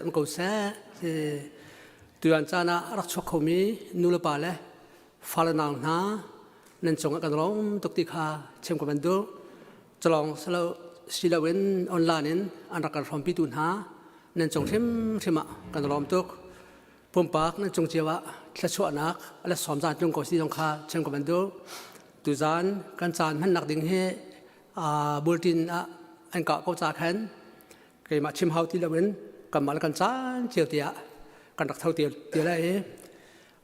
Um ko seh. Tuan caan ah rak chuak khomi nu le pa le fale nau hna nan cungah kan lawm tuk ti kha chim ka van duh. Calong silo siloin online in an rak kan hrawmpitu hna nan cung hrimhrim ah kan lawm tuk. Pumpak nan cung cio ah thluachuahnak le sawm zan tlung ko si zong kha chim ka van duh. Tuzan kan caan hmannak ding hi bulletin ah an kah ko ca khan keimah chim hau ti loin kanmah le kan caan cio tiah kan rak tho ti ti lai i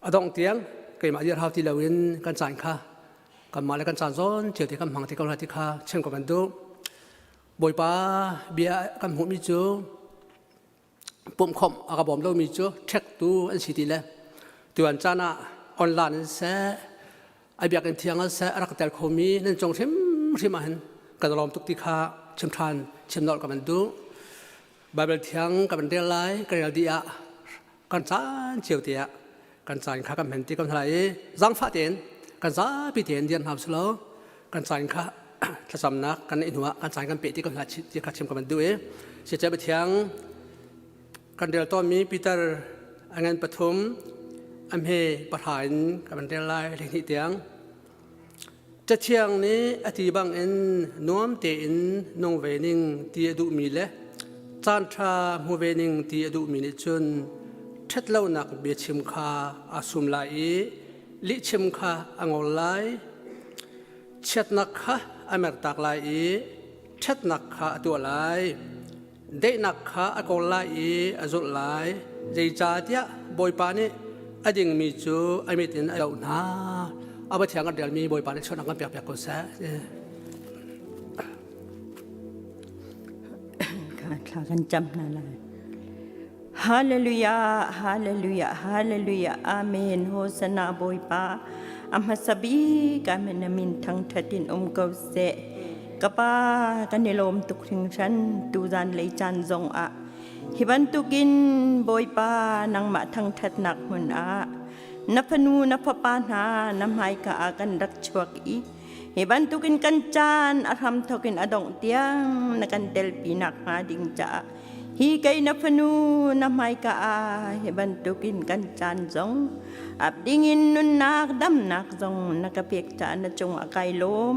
a dongh tiang keimah dir hau ti loin kan caan kha kanmah le kan caan zawn cio ti kan hmang ti ko lai ti kha chim ko kan duh. Bawipa bia kan hmuhmi cu pumhkhawmh a ka bawm lomi cu ṭhektu an si ti le tuan caan ah online in seh a biakinn thiang in seh a rak tel khomi nan cung hrimhrim ah hin kan lawm tuk ti kha chim ṭhan chim nolh ka van duh. Baibal thiang ka van rel lai ka rel dih ah kan caan cio te ah kan caan kha kan hman ti kan hla i zaangfah tein kan zapi tein dir hna usih law kan caan kha thlacamnak kan neih hnuah kan caan kan peh ti kan hla ti kha chim ka van duh i siacia biathiang kan rel tawnmi Peter a ngan pathum a hme pahra in ka van rel lai hleihnih tiang Cathiang nih a ti bangin nuam tein nung ve ning ti a duhmi le caanṭha hmu ve ning ti a duhmi nih cun ṭhatlonak biachim kha aa sum lai i lihchim kha a ngol lai. Chiatnak kha a mertak lai i ṭhatnak kha a tuah lai. Daihnak kha a kawl lai i a zulh lai. Zeicahtiah Bawipa nih a dingmi cu a mit in a zoh hna. A va thiang kan relmi Bawipa nih chuahnak kan pekpiak ko seh. Thla kan cam hna lai. Hallelujah, hallelujah, hallelujah, amen. Hosanna Bawipa. A hmasa bik amen amin thangthat in um ko seh. Ka pa kan i lawm tuk hringhran tuzan lei caan zong ah hi bantukin Bawipa nangmah thangthatnak hmun ah na fanu na fapa hna na hmaika ah kan rak chuak i hi bantukin kan caan a hram thawk in a dongh tiang na kan telpi nakhnga ding caah Hi kei na fanu na hmaika ah hi bantukin kan caan zong ap dingin nunnak damnak zong na ka pek caah na cungah kai lawm.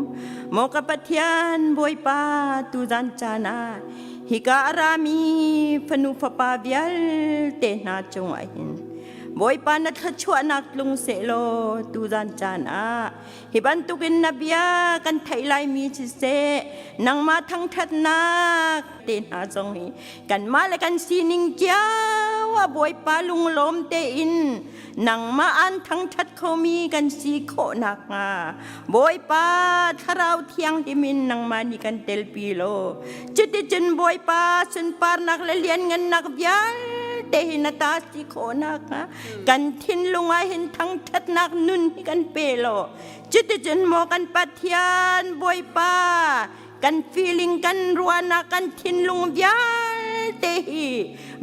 Maw ka Pathian Bawipa tuzan caan ah hika a rami fanu fapa vialte hna cungah hin Bawipa na thluachuahnak tlung sehlaw tuzan caan ah Hi bantukin na bia kan theih laimi siseh, nangmah thangṭhatnak te hna zong hi kanmah le kan sining cio ah Bawipa lunglawm tein nangmah an thangṭhat khomi kan si khawh nakhnga Bawipa Thlarau Thianghlim in nangmah nih kan telpi law cuticun Bawipa sunparnak le lianngannak vialte hi na ta si khawh nakhnga kan thinlung ah hin thangṭhatnak nun hi kan pe law cuticun maw kan Pathian Bawipa kan feeling kan ruahnak kan thinlung vialte hi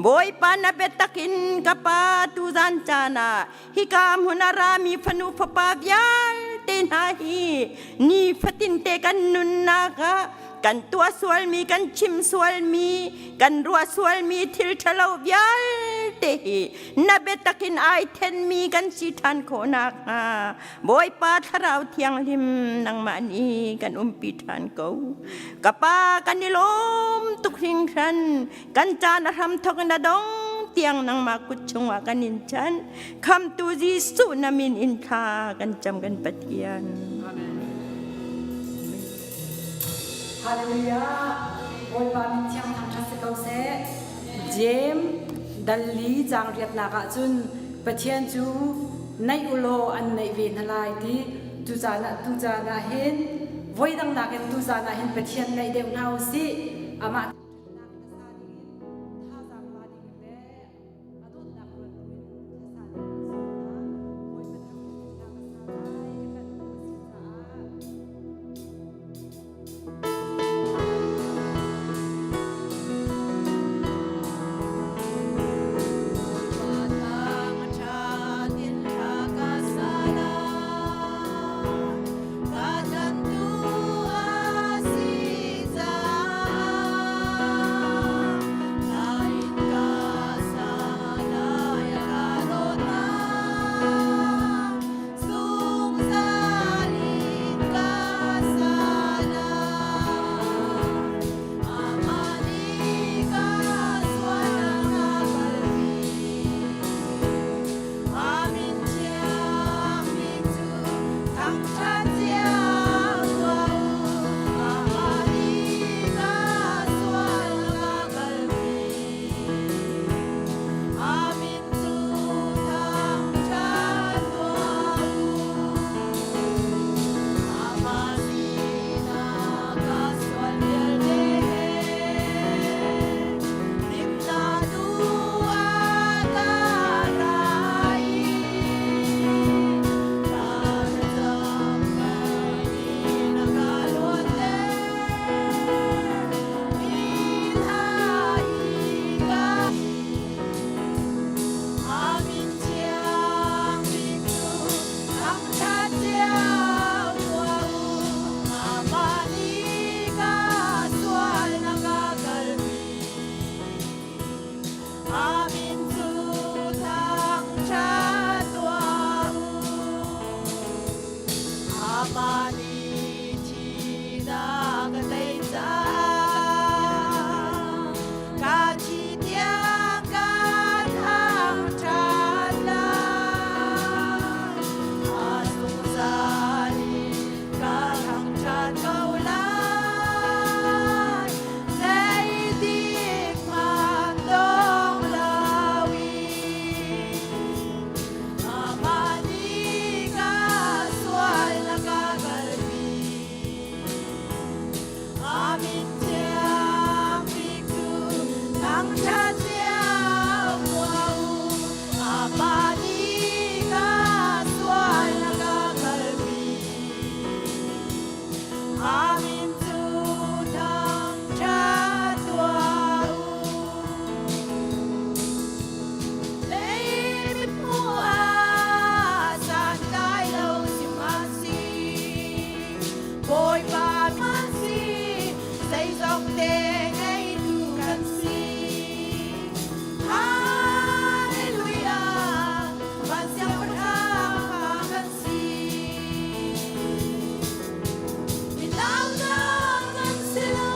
Bawipa na biatak in ka pa tuzan caan ah hika hmun a rami fanu fapa vialte hna hi ni fatinte kan nunnak ah kan tuah sualmi kan chim sualmi kan ruah sualmi thil ṭhalo vialte hi na biatak in ai thenmi kan si ṭhan khawh nakhnga Bawipa Thlarau Thianghlim nangmah nih kan umpi ṭhan ko. Ka pa kan i lawm tuk hringhran kan caan a hram thawk in a dong tiang nangmah kut chungah kan in chan khamtu Jesuh na min in thla kan cam kan Pathian. Hallelujah. Bawipa min thiang thangṭhat si ko seh. Jeim dal li caang riatnak ah cun Pathian cu naih u law an naih ve hna lai ti tu caan ah tu caan ah hin voi dang nakin tu caan ah hin Pathian naih deuh hna u sih. Amah ṭhatnak hmasa dingin thazaang la dingin le a dawtnak ruat buin thlasa ding kan si hna. Bawipa thangṭhat in hla ka sa lai, ka tlanhtu a si caah. Ka tlantu a si caah. Zeizong te ngeitu kan si. Hallelujah, van siangpahrang fa kan si. Milaunak kan si lo,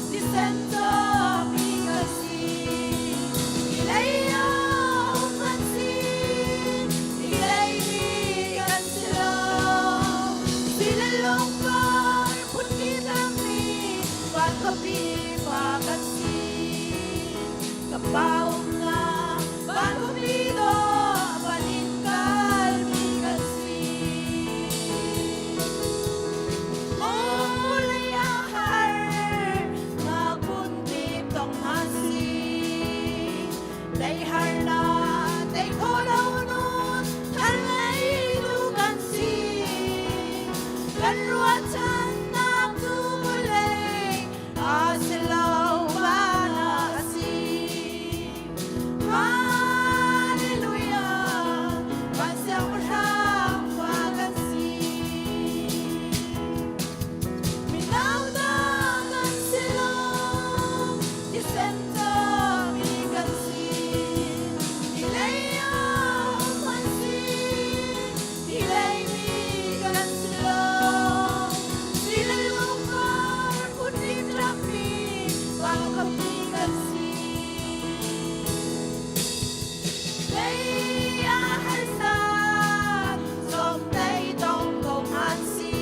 thisen cawkmi kan si. Lei ah um kan si, leimi kan si lo. Si le lungvar phunpi tlangmi van khuapi fa kan si. Ka pa umnak van khuapi dawh van in kalmi kan si. Vawlei ah har nak phunpi tong hna si. Tei harnak tei kho lo nun thar ngeitu kan si. Kan ruahchannak cu vawlei a si lo van ah a si. Hallelujah, van siangpahrang fa kan si. Minaunak kan si lo, thisen cawmi kan si. Lei ah um kan si, leimi kan si lo. Si le lungvar phunpi tlangmi van khuapi kan si. Lei ah harsa, zong tei tong ko hman si.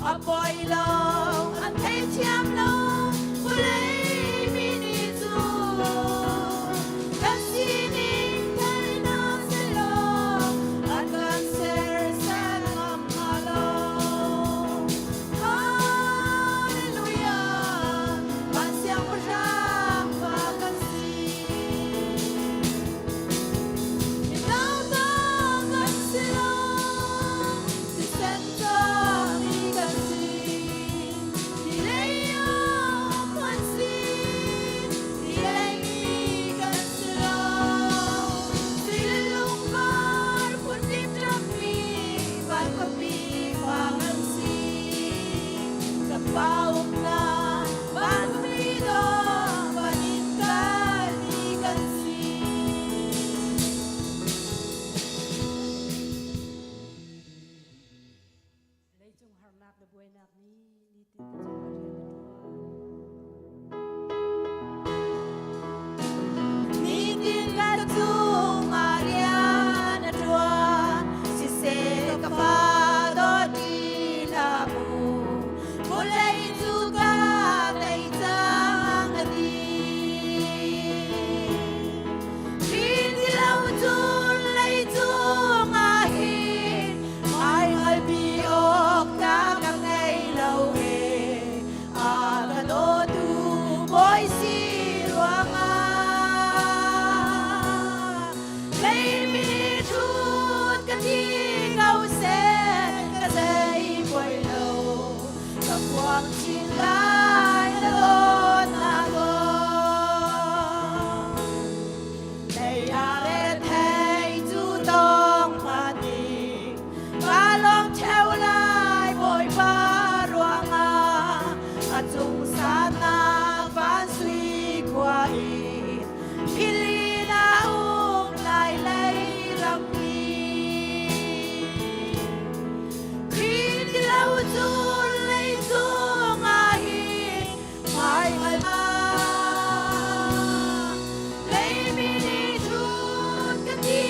A poi lo, an theithiam lo, vawlei mi nih cun. Kan sining thei hna sehlaw, an kan sersiam ngam hnga lo. Hallelujah, van siangpahrang fa kan si. Minaunak kan si lo, thisen cawmi kan si. Lei ah um kan si, leimi kan si lo. Si le lungvar phunpi tlangmi van khuapi fa kan si. Ka pa umnak van khuapi dawh van in kalmi kan si. Leicung harnak le buainak nih nitin ka cungah rian a ṭuan. Nitin ka cungah rian a ṭuan, siseh ka fa dawt ti hlah mu. Vawlei cu ka tei cang a ti. Ṭin ti lo cun leicung ah hin hmaihngalpi awk ta ka ngei lo ee. A ka dawtu Bawi si ruangah leimi hrut ka thi ko seh ka zei poi lo ka phuang chin lai na dawtnak aw. Lei ah le thei cu tong hmaning ka lawm ṭheo lai Bawipa ruangah a cung sannak van sui khua in philin a um lai lei rampi. Khrih ti lo cun leicung ah hin hmaihngal leimi nih hrut ka ti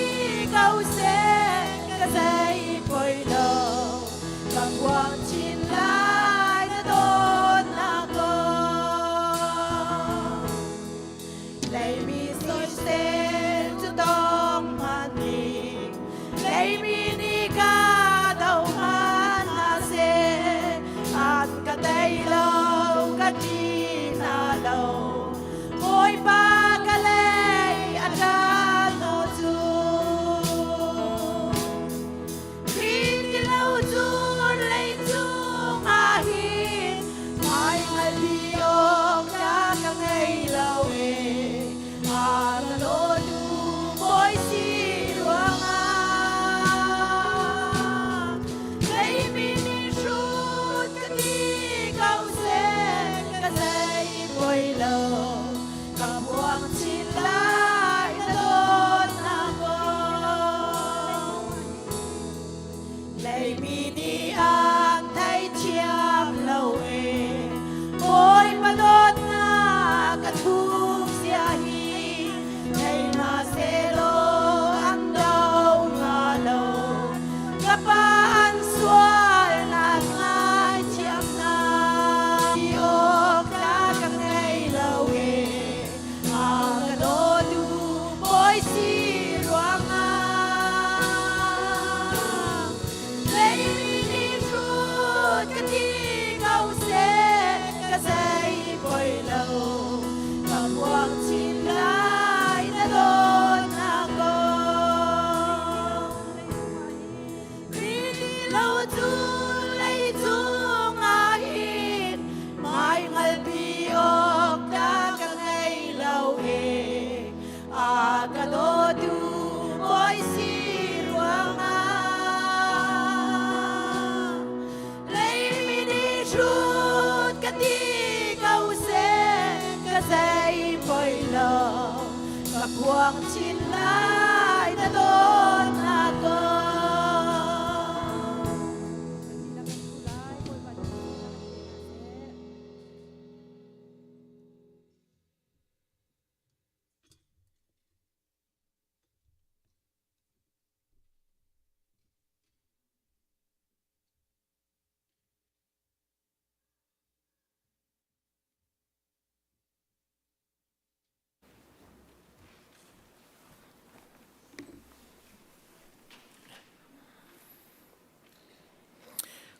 ko seh ka zei poi lo ka phuang chin lai na dawtnak aw. Leimi soisel cu tong hmaning leimi nih ka do hman hna seh an ka tei lo ka ṭih hna lo Bawipa ka lei a ṭan naw cu. Khrih ti lo cun leicung ah hin hmaihngalpi awk ta ka ngei lo ee. A ka dawtu Bawi si ruangah leimi nih hrut ka ti ko. phuang chin lai na dawtnak kong.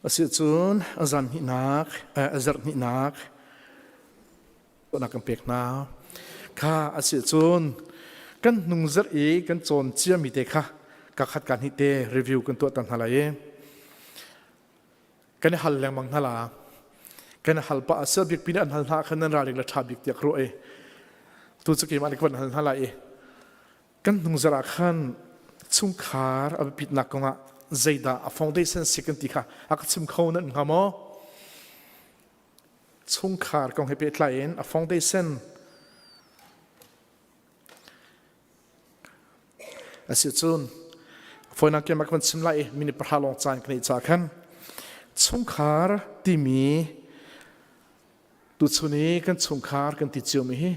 Asicun a zan hnihnak, a zarh hnihnak na kan pek hna. Kha asicun kan hnung zarh i kan cawn ciami te kha ka khat ka hnih te review kan tuah tan hna lai i kan i hal lengmang hna la. Kan i hal pah ah sel bik pin an hal hna khan nan ralring le ṭha bik tiah ka ruah i tu cu keimah nih ka van hal hna lai i kan hnung zarh ah khan chungkhar a biapitnak kongah zeidah a foundation si kan ti kha a ka chim kho nan hnga maw? Chungkhar kong he pehtlai in a foundation Asicun fawinak ke mak van chim lai i minute pahra lawng caan ka neih ca khan chungkhar timi tuchun i kan chungkhar kan ti ciomi hi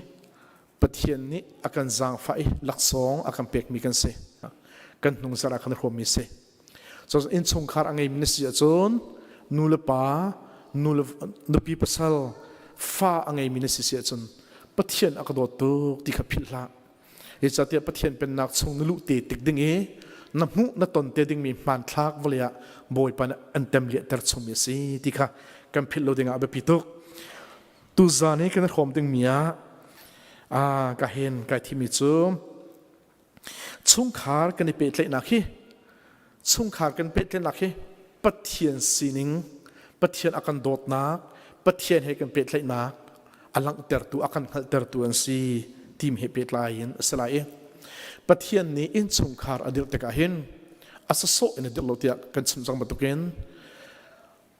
Pathian nih a kan zaangfah i laksawng a kan pekmi kan si. Kan hnung zarh ah kan hrawmmi si. So innchungkhar a ngeimi na si ahcun nu le pa, nu le nupi pasal, fa a ngeimi na si si ahcun Pathian a ka dawt tuk ti kha philh hlah. Zeicahtiah Pathian pennak chung na luh te tik ding i na hmuh na ton te dingmi hmanthlak vawlei ah Bawipa nih an tem liahter chungmi a si ti kha kan philh lo dingah a biapi tuk. Tuzaan i kan i hrawm dingmi ah ka hen kai thimi cu chungkhar kan i pehtlaihnak hi chungkhar kan pehtlaihnak hi Pathian sining Pathian a kan dawtnak Pathian he kan pehtlaihnak a langhtertu a kan hngalhtertu an si tim he pehtlai in a si lai i Pathian nih innchungkhar a dirh tikah hin a sasawh in a dirh lo tiah kan chim cang bantukin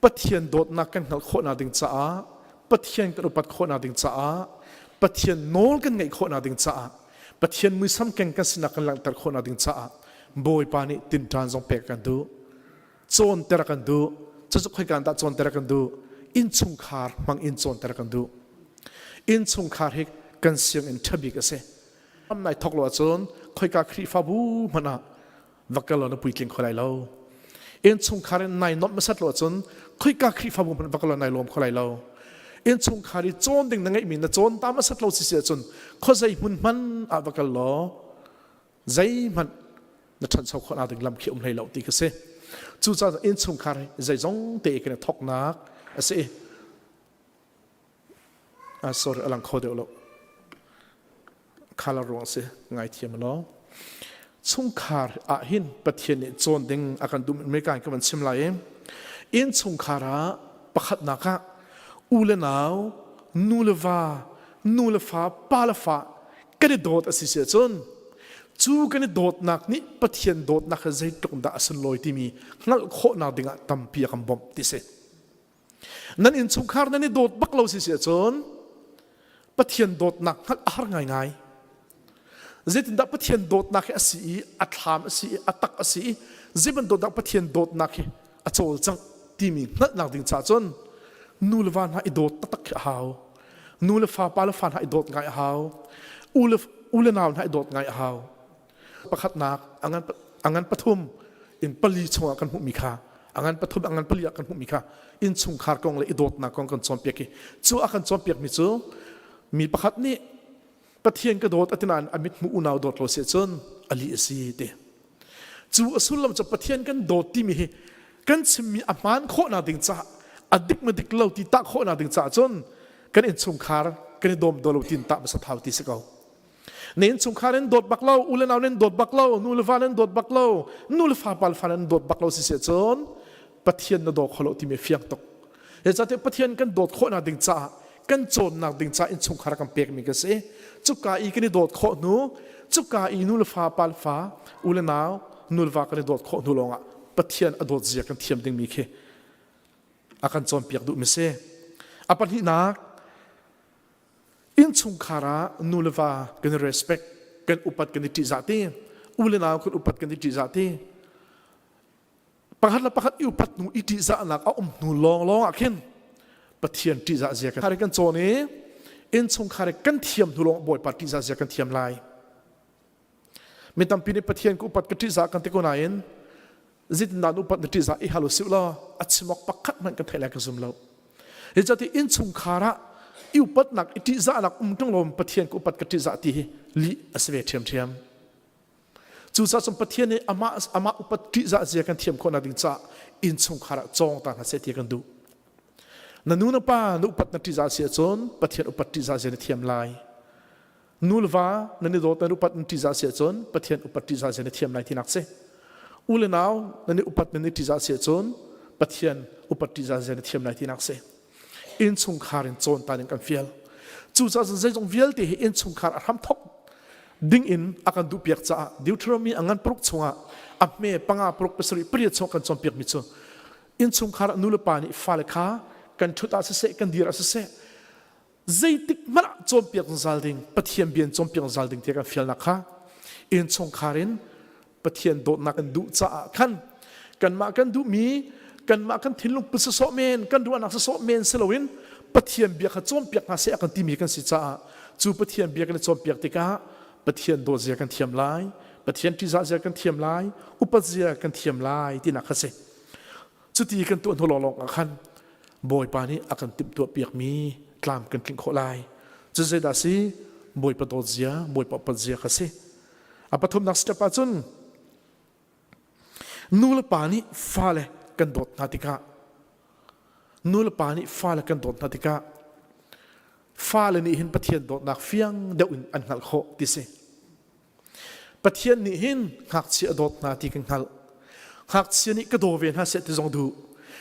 Pathian dawtnak kan hngalh khawhnak ding caah Pathian kan upat khawhnak ding caah Pathian nawl kan ngaih khawhnak ding caah Pathian muisam keng kan sinak kan langhter khawhnak ding caah Bawipa nih tinṭan zong pek kan duh cawnter kan duh cucu khoikan dah cawnter kan duh innchungkhar hmang in cawnter kan duh innchungkhar hi kan sianginn ṭhabik a si am nai thok lo ahcun khoika Khrihfabu hmanh ah va kal law na puitling kho lai lo innchungkhar in nai nuamh hmasat lo ahcun khoika Khrihfabu hmanh va kal law nai lawm kho lai lo innchungkhar i cawn ding na ngeihmi na cawn ta hmasat lo si si ahcun khuazei hmun hman ah va kal law zeihmanh na ṭhancho khawhnak ding lam khi um hlei lo ti ka si cucaah innchungkhar hi zeizong te kan i thawknak a si ah sorry a lang kho deuh lo khala ruang si ngaithiam law chungkhar ah hin Pathian nih cawn ding a kan duh mi kan kan chim lai i inn chungkhar ah pakhatnak ah u le nau nu le va nu le fa pa le fa kan i dawt a si si ahcun cu kan i dawtnak nih Pathian dawtnak hi zeitluk dah a sunlawi timi hngalh khawhnak dingah tampi a kan bawmh ti si Nan innchungkhar nan i dawt bak lo si si ahcun Pathian dawtnak hngalh a har ngaingai. Zeitindah Pathian dawtnak hi a si i a thlam a si i a tak a si i zei bantuk dah Pathian dawtnak hi a cawlcangh timi hngalhnak ding caah cun nu le va hna i dawt taktak khi a hau. Nu le fa pa le fa hna i dawt ngai a hau. U le u le nau hna i dawt ngai a hau. Pakhatnak a ngan pathum in pali chungah kan hmuhmi kha a ngan pathum a ngan pali ah kan hmuhmi kha innchungkhar kong le i dawtnak kong kan cawnpiak i cu a kan cawnpiakmi cu mi pakhat nih Pathian ka dawt a ti nain a mithmuh unau dawt lo si cun a lih a si ti cu a sullam cu Pathian kan dawt timi hi kan chimmi a hmaan khawhnak ding caah a dik ma dik lo ti tah khawhnak ding caah cun kan innchungkhar kan i dawm daw lo tin tah hmasa thau ti si ko Na innchungkhar in dawt bak lo, u le nau nan dawt bak lo, nu le va nan dawt bak lo, nu le fa pa le fa nan dawt bak lo si si cun Pathian na daw kho lo timi fiang tuk. Zeicahtiah Pathian kan dawt khawhnak ding caah kan cawnnak ding caah innchungkhar kan pekmi kan si. Cuka i kan i dawt khawh hnu, cuka i nu le fa pa le fa, u le nau, nu le va kan i dawt khawh hnu lawngah Pathian a dawt zia kan thiam dingmi khi a kan cawnpiak duhmi si. A pahnihnak, innchungkhar ah nu le va kan i respect. Kan upat kan i ṭihzah ti. U le nau kan upat kan i ṭihzah ti. Pakhat le pakhat i upat hnu i ṭihzahnak a um hnu lawnglawng ah khin Pathian ṭihzah zia kan kan cawn i innchungkhar kan thiam hnu lawng Bawipa ṭihzah zia kan thiam lai. Mi tampi nih Pathian ka upat ka ṭihzah kan ti ko nain zeitindah na upat na ṭihzah i hal usih law a chim awk pakhat hmanh kan theih lai ka zum lo. Zeicahtiah innchungkhar ah i upatnak i ṭihzahnak um ṭung lo Pathian ka upat ka ṭihzah ti hi lih a si ve ṭhiamṭhiam. Cucaah cun Pathian nih amah amah upat ṭihzah zia kan thiam khawhnak ding caah innchungkhar ah cawng ta hna seh ti kan duh. Na nu na pa na upat na ṭihzah si ahcun Pathian upat ṭihzah zia na thiam lai. Nu le va nan i dawt nan upat nan ṭihzah si ahcun Pathian upat ṭihzah zia na thiam lai tinak si. U le nau nan i upat nan i ṭihzah si ahcun Pathian upat ṭihzah zia na thiam lai tinak si. Innchungkhar in cawn ta ding kan fial. Cucaah cun zeizong vialte hi innchungkhar a hramthok ding in a kan duhpiak caah Deuteronomy a ngan paruk chungah a hme panga paruk pasarih pariat chung kan cawnpiakmi cu innchungkhar nu le pa nih fale kha kan ṭhut ah siseh kan dir ah siseh zeitik hmanh ah cawnpiak zungzal ding Pathian bia in cawnpiak zungzal ding tiah kan fialnak kha innchungkhar in Pathian dawtnak kan duh caah khan kanmah kan duhmi kanmah kan thinlung put sawsawh men kan ruahnak sawsawh men si loin Pathian bia kha cawnpiak hna seh a kan timi kan si caah cu Pathian bia kan i cawnpiak tikah Pathian dawt zia kan thiam lai Pathian ṭihzah zia kan thiam lai upat zia kan thiam lai tinak kha si cuti kan tuah hnu lawnglawng ah khan Bawipa nih a kan timhtuah piakmi tlam kan tlinh khawh lai cu zeidah si Bawipa dawt zia Bawipa upat zia kha si A pathumnak step ah cun nu le pa nih fale kan dawt hna tikah nu le pa nih fale kan dawt hna tikah fale nih hin Pathian dawtnak fiang deuh in an hngalh khawh ti si. Pathian nih hin ngakchia a dawt hna ti kan hngalh. Ngakchia nih ka daw ve hna seh ti zong duh.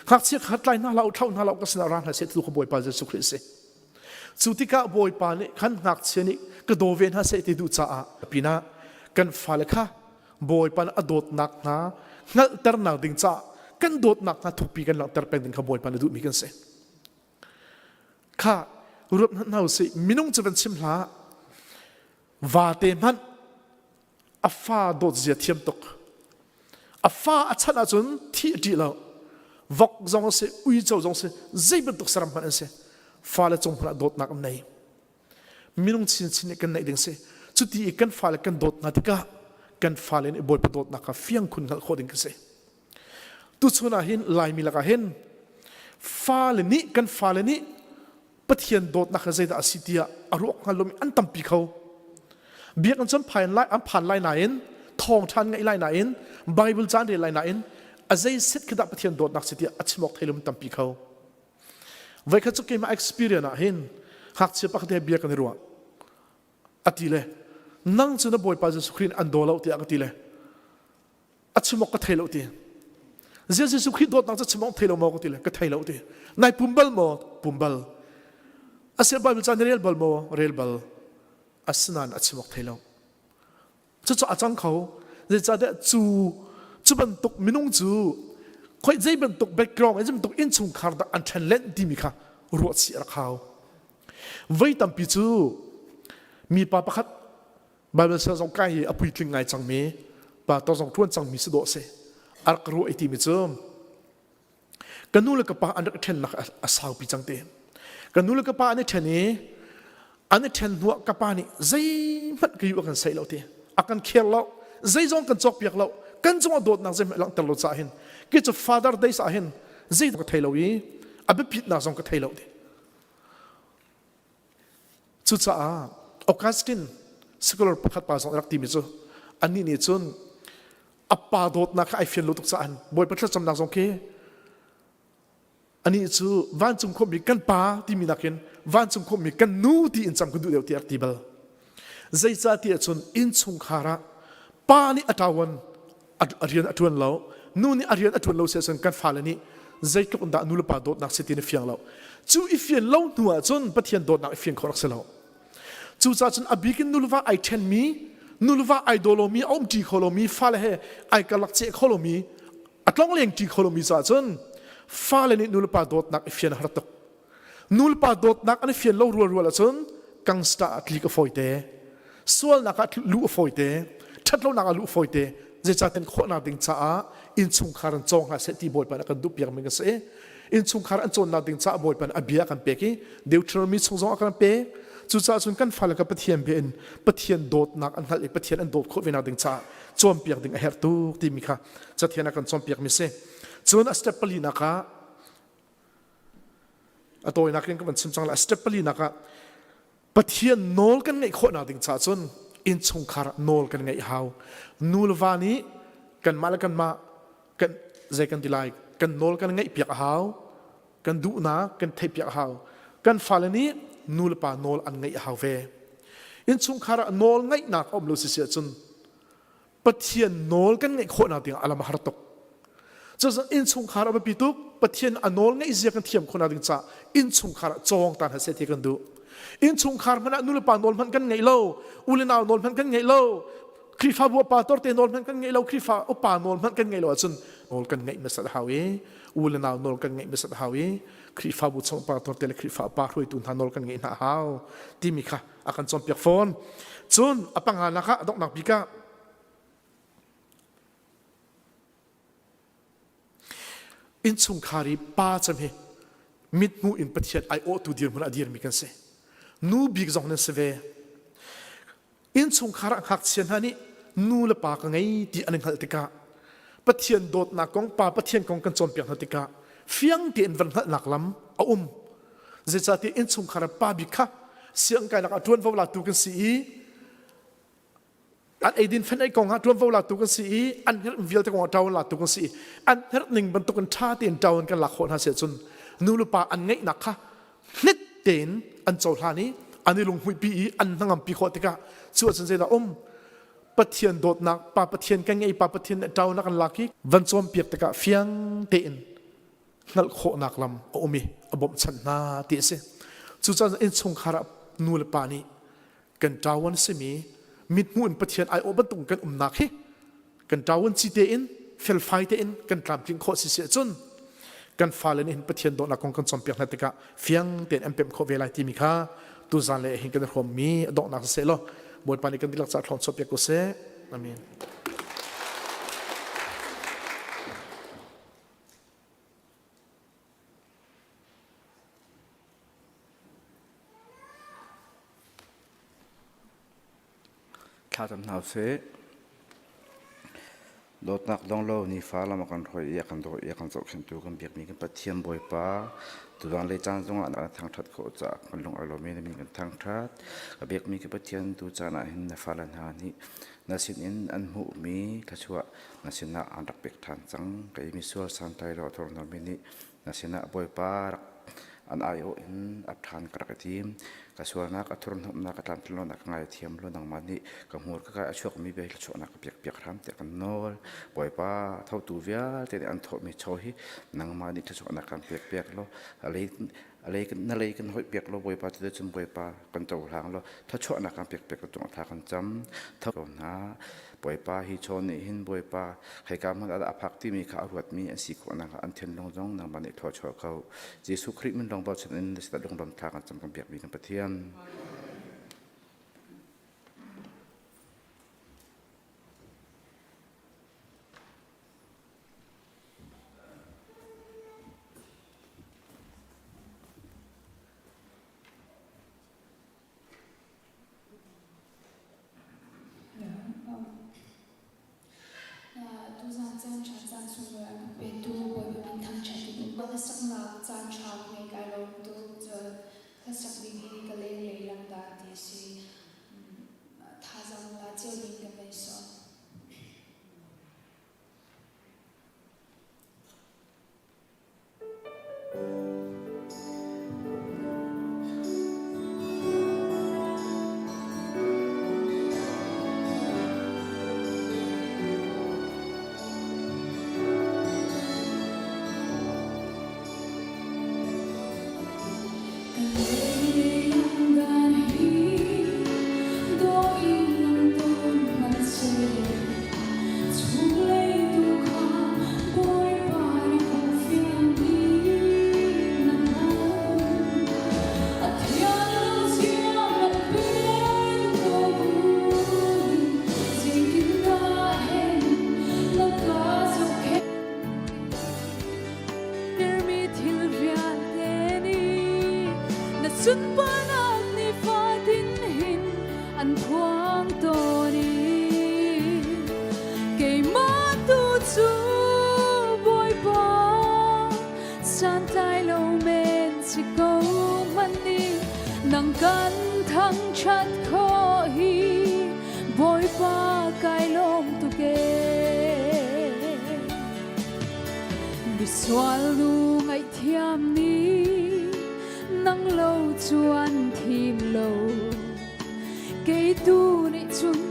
Ngakchia kha tlai hna hlah u, thlauh hna hlah u, ka sinah ra hna seh ti tu kha Bawipa Jesuh Khrih a si. Cu tikah Bawipa nih khan ngakchia nih ka daw ve hna seh ti duh caah pinah kan fale kha Bawipa nih a dawtnak hna hngalhternak ding caah kan dawtnak hna thukpi kan langhter peng ding kha Bawipa nih duhmi kan si. Kha ruat hmanh hna usih minung cu van chim hlah vate hmanh a fa dawt zia thiam tuk a fa a chanh ahcun thih a ṭih lo vok zong a si uico zong si zei bantuk saram hmanh an si fale cung hmanh ah dawtnak an nei minung chinchin nih kan neih ding si cuti i kan fale kan dawt hna tikah kan fale nih bawipa dawtnak kha fiang khun hngalh khawh ding kan si tuchun ah hin laimi lakah hin fale nih kan fale nih Pathian dawtnak hi zeidah a si tiah a ruak hngal lomi an tampi kho. Biakinn cun phan lai an phan lai nain thawngṭha an ngaih lai nain Bible ca an rel lai nain a zei set khi dah Pathian dawtnak si tiah a chim awk thei lomi tampi kho. Voikhat cu keimah experience ah hin ngakchia pakhat he bia kan i ruah. A ti le nang cu na Bawipa Jesuh Khrih an daw lo tiah ka ti le a chim awk ka thei lo ti zia Jesuh Khrih dawtnak cu chim awk thei lo maw ka ti le ka thei lo ti nai pum bal maw pum bal asia Bible ca na rel bal maw rel bal asinain a chim awk thei lo cucu a cang kho zeicahtiah cu cu bantuk minung cu khoi zei bantuk background zei bantuk innchungkhar dah an ṭhen len timi kha ruah chih a rak hau voi tampi cu mipa pakhat Bible siang zong kai hi a puitling ngai cangmi pastor zong ṭuan cangmi si dawh si a rak ruah i timi cu ka nu le ka pa an rak i ṭhennak a saupi cang te ka nu le ka pa an i ṭhen i an i ṭhen hnuah ka pa nih zeihmanh ka yu a kan saih lo ti a kan kher lo zeizong kan cawkpiak lo kan cungah dawtnak zeihmanh langhter lo caah hin kei cu father days ah hin zei ka thei lo i a biapitnak zong ka thei lo ti Cucaah Augustine scholar pakhat pa zong rak timi cu anih nih cun a pa dawtnak kha ai fian lo tuk caah Bawipa thlacamnak zong khi anih cu vancung khuami kan pa timi nakin vancung khuami kan nu ti in cam kan duh deuh ti a rak ti bal. Zeicah ti ahcun innchungkhar ah pa nih a ṭawan a rian a ṭuan lo nu nih a rian a ṭuan lo si ahcun kan fale nih zeitluk in dah nu le pa dawtnak si ti na fiang lo cu i fian lo hnu ahcun Pathian dawtnak i fian khawh rak si lo cucaah cun a bik in nu le va ai ṭhenmi nu le va ai daw lomi a umṭi kho lomi fale he ai karlak ceh kho lomi a tlongleng ṭi kho lomi caah cun fale nih nu le pa dawtnak i fian a har tuk Nulepa dawtnak an i fian lo rualrual ahcun gangster ah tlik a fawite. Sualnak ah luh a fawite, ṭhatlonak ah luh fawite, zeicahtiah khawhnak ding caah innchungkhar an cawng hna seh ti Bawipa nih a kan duhpiak mi kan si. Innchungkhar an cawnnak ding caah Bawipa nih a bia a kan pek i Deuteronomy chung zong a kan pek. Cucaah cun kan fale kha Pathian bia in Pathian dawtnak an hngalh i Pathian an dawt khawh ve nak ding caah cawnpiak ding a herh tuk timi kha Cathiang a kan cawnpiak mi si. Cun a step palinak ah a tawinak in ka van chim cang lai. Step palinak ah Pathian nawl kan ngeih khawhnak ding caah cun innchungkhar nawl kan ngeih hau. Nu le va nih kanmah le kanmah kan zei kan ti lai kan nawl kan ngeih piak a hau. Kan duhnak kan theih piak a hau. Kan fale nih nu le pa nawl an ngeih a hau ve. Innchungkhar ah nawl ngeihnak a um lo si si ahcun Pathian nawl kan ngeih khawhnak ding ah a lam a har tuk. Cucaah innchungkhar a biapi tuk. Pathian a nawl ngeih zia kan thiam khawhnak ding caah innchungkhar ah cawng ta hna seh ti kan duh. Innchungkhar hmanh ah nulepa nawl hmanh kan ngeih lo, u le nau nawl hmanh kan ngeih lo, Khrihfabu upa torte nawl hmanh kan ngeih lo, Khrihfa upa nawl hmanh kan ngeih lo ahcun nawl kan ngeih hmasat a hau i u le nau nawl kan ngeih hmasat a hau i Khrihfabu chung pa torte le Khrihfa upa hruaitu hna nawl kan ngeih hna a hau timi kha a kan cawnpiak fawn. Cun a panganak ah a donghnak bik ah Innchungkhar i pa cem hi mithmuh in Pathian aiawhtu dirhmun a dirmi kan si. Nu bik zong nan si ve. Innchungkhar ah ngakchia hna nih nu le pa ka ngei ti an i hngalh tikah Pathian dawtnak kong, Pa Pathian kong kan cawnpiak hna tikah fiang tein van hngalhnak lam a um. Zeicahtiah innchungkhar ah pa bik kha sianginn kainak ah ṭuanvo latu kan si i an eidin fen ei kong ah ṭuanvo latu kan si i an herh vialte kong ah ṭawan latu kan si i an herh ning bantukin ṭha tein ṭawan kan lak khawh hna si ahcun nu le pa an ngeihnak kha hnit tein an cohlan i an i lunghmuihpi i an hnangampi khawh tikah cu ahcun zeidah um Pathian dawtnak pa Pathian kan ngei pa Pathian nih ṭawan a kan lak i van cawnpiak tikah fiang tein hngalh khawhnak lam a um i a bawmhchanh hna ti a si. Cucaah innchungkhar ah nu le pa nih kan ṭawan simi mithmuh in Pathian aiawh bantuk kan umnak hi kan ṭawan ci tein felfai tein kan tlamtlinh khawh si si ahcun kan fale nih hin Pathian dawtnak kong kan cawnpiak hna tikah fiang tein an pemh khawh ve lai timi kha tuzan le hin kan i hrawmmi a donghnak siseh law Bawipa nih kan dihlak caah thlawng chuahpiak ko seh. Amen. Thlacam hna usih. Dawtnak dong lo nifa lam a kan hruai i a kan daw i a kan zohkhenhtu kan biakmi kan Pathian Bawipa tuzaan le caan zongah na thangṭhat khawh caah kan lung ai lawm i na min kan thangṭhat. Ka biakmi ka Pathian tu caan ah hin na fale hna nih na sinin an hmuhmi thluachuah na sinah an rak pek ṭhan cang. Kei misual santlai lo a thurhnawmmi nih Na sinah Bawipa rak an aiawh in ap ṭhan ka rak i tim. Ka sualnak a thurhnawmhnak ka tlamtlinlonak ka ngaithiam law nangmah nih ka hmurka ka a chuakmi bia hi thluachuahnak ka piakpiak hram tiah kan nawl. Bawipa thotu vialte nih an thawhmi chaw hi nangmah nih thluachuahnak kan pekpiak law a lei a lei na lei kan hoihpiak law Bawipa cu cun Bawipa kan cohlang law thluachuahnak kan pekpiak law cungah thla kan cam. Tho ko hna. Bawipa hi chaw nih hin Bawipa Hika hmun ah a phak timi kha a ruatmi an si khawh nakhnga an thinlung zong nangmah nih thluachuah ko. Jesuh Khrih min lawng bochan in na sinah lunglawm thla kan cam kan biakmi kan Pathian. Tuzaan caan ṭha caan sunglawi a kan petu Bawipa min thangṭhat in um. Hlasaknak caan ṭha ka ngei kai lawm tuk. Cun hlasak ding hi ka lenglei lang dah ti a si. Thazaang la cio ding kan van i sawm. sunparnak nifatin hin an phuang tawn i keimah tu cu Bawipa santlai lo men si ko hmanh nih nang kan thangṭhat khawh hi Bawipa kai lawm tuk ee. Misual nu ngaihthiam nih nang lo cuan thim lo kei tu nih cun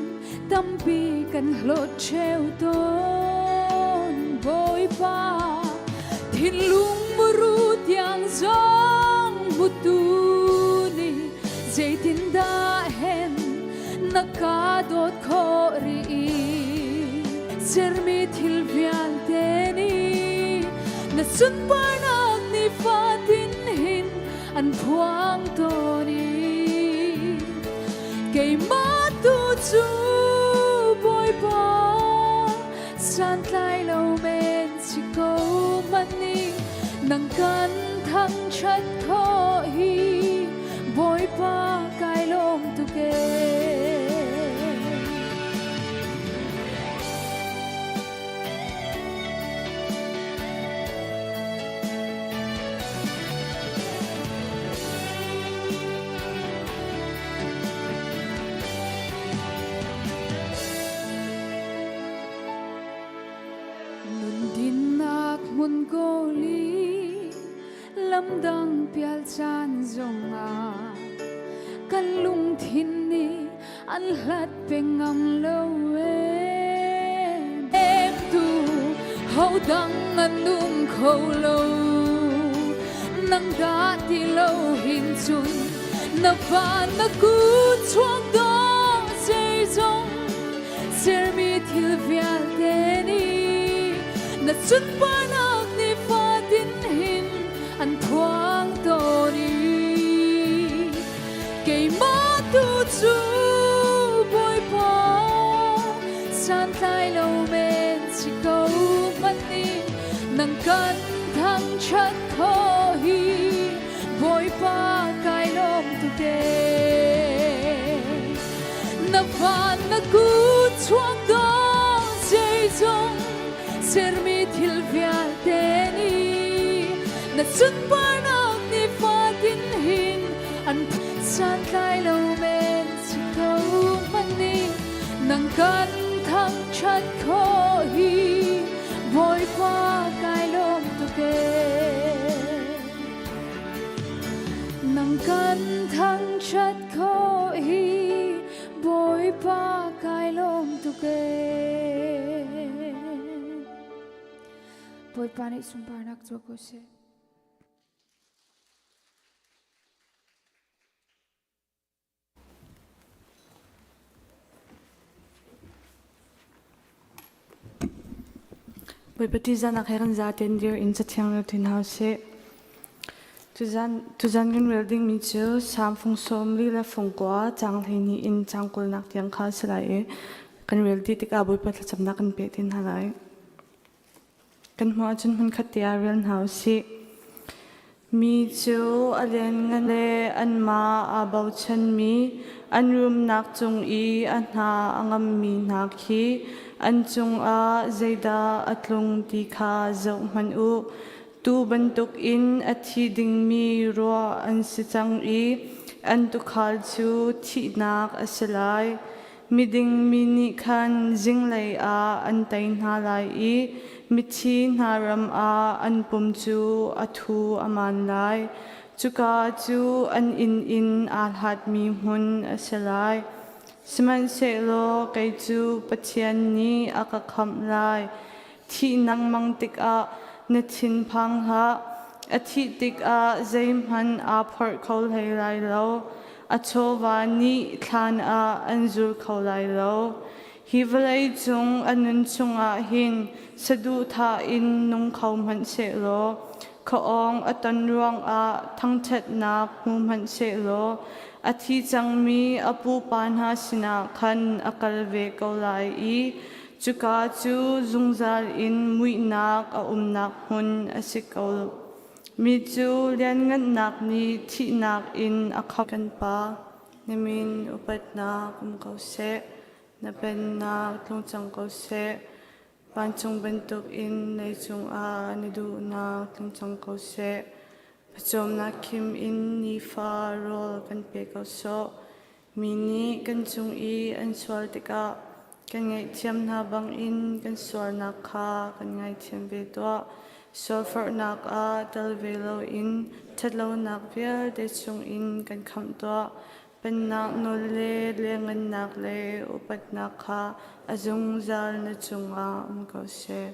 tampi kan hlawt ṭheo tawn Bawipa thinlung muru tiang zong hmutu nih zeitindah hen na ka dawt khawh rih sermi thil vialte nih na sunparnak nifatin hin an phuang tawn i keimah tu cu Bawipa santlai lo men si ko hmanh nih nang kan thangṭhat khawh hi Bawipa kai lawm tuk ee. Nundinnak hmun goli lamdang pial caan zongah kan lungthin nih an hlat peng ngam lo ee tu hodang an um kho lo nang dah ti lo hin cun na va na ku chuak dawh zeizong sermi thil vialte nih na sunparnak nifatin hin an phuang tawn i keimah tu cu Bawipa santlai lo men si ko hmanh nih nang kan thangṭhat khawh hi Bawipa kai lawm tuk ee. Na van na kut chuak dawh zeizong sermi thil vialte nih na sunparnak nifatin hin an santlai lo men si ko hmanh nih nang kan thangṭhat khawh hi Bawipa kai lawm tuk ee. Nang kan thangṭhat khawh hi Bawipa kai lawm tuk ee. Bawipa nih sunparnak cu ko seh. Bawipa ṭihzahnak he kan zaten dir in cathiang rel ṭin hau sih. Tuzan kan rel dingmi cu Salm fung 40 le fung 9 caang 12 in caang 20nak tiang kha a si lai i kan rel dih tikah Bawipa thlacamnak kan peh te hna lai. Kan hmuh ahcun hmunkhat te ah rel hna u sih. Mi cu a lianngan le anmah aa bochanmi, an rumnak cung i a hna a ngammi hna khi an cungah zeidah a tlung ti kha zohhmanh u. Tuu bantukin a thi dingmi ruah an si cang i an tuukhal cu thihnak a si lai. Miding mi nih khan zinglei ah an tei hna lai i mithi hna ram ah an pum cu a thu a maan lai. Cuka cu an inn in aa hlatmi hmun a si lai. Sihmanhsehlaw kei cu Pathian nih a ka khamh lai. Thihnak mang tikah na thinphang hlah. A thih tikah zeihmanh aa phorh kho hlei lai lo. A chawva nih thlan ah an zul kho lai lo. Hi vawlei cung a nun chungah hin saduhthah in nung kho hmanh sehlaw, khuaawng a ton ruangah thangṭhatnak hmu hmanh sehlaw, a thi cangmi a pupa hna sinah khan a kal ve ko lai i cuka cu zungzal in muihnak a umnak hmun a si ko. Mi cu lianngannak nih thihnak in a khamh. Kan Pa, na min upatnak um ko seh, na pennak tlung cang ko seh. Vancung bantukin leicung ah na duhnak tlung cang ko seh. Pawcawmnak khim in nifa rawl kan pe ko sawh. Mi nih kan cung i an sual tikah kan ngaihthiam hna bangin kan sualnak kha kan ngaithiam ve tuah. Sualforhnak ah tel ve loin ṭhatlonak vialte chungin kan khamh tuah. Pennak nawl le lianhngannak le upatnak kha a zungzal na cungah um ko seh.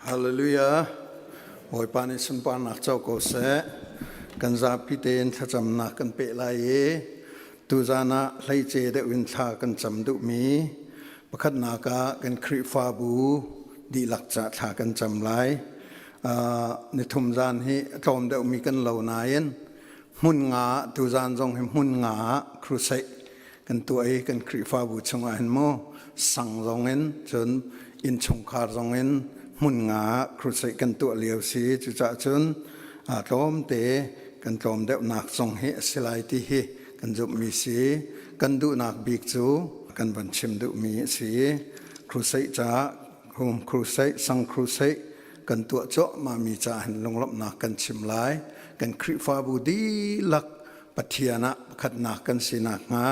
Hallelujah. Bawipa nih sunparnak co ko seh. Kan zapi tein thlacamnak kan peh lai i tuzan ah hleice deuh in thla kan cam duhmi pakhatnak ah kan Khrihfabu dihlak ca thla kan cam lai. Uh, nithum zan hi a tlawm deuhmi kan lo nain hmun nga tuzan zong hi hmun nga crusade kan tuah i kan Khrihfabu chungah hin mu sang zong in cun innchungkhar zong in hmun nga crusade kan tuah lio si cucaah cun tlawmte kan tlawm deuhnak zong hi a si lai ti hi kan zumhmi si kan duhnak bik cu kan van chim duhmi a si crusade caah home crusade sang crusade kan tuah cuahmah mi caah hin lunglawmhnak kan chim lai kan Khrihfabu dihlak Pathian ah pakhatnak kan si nakhnga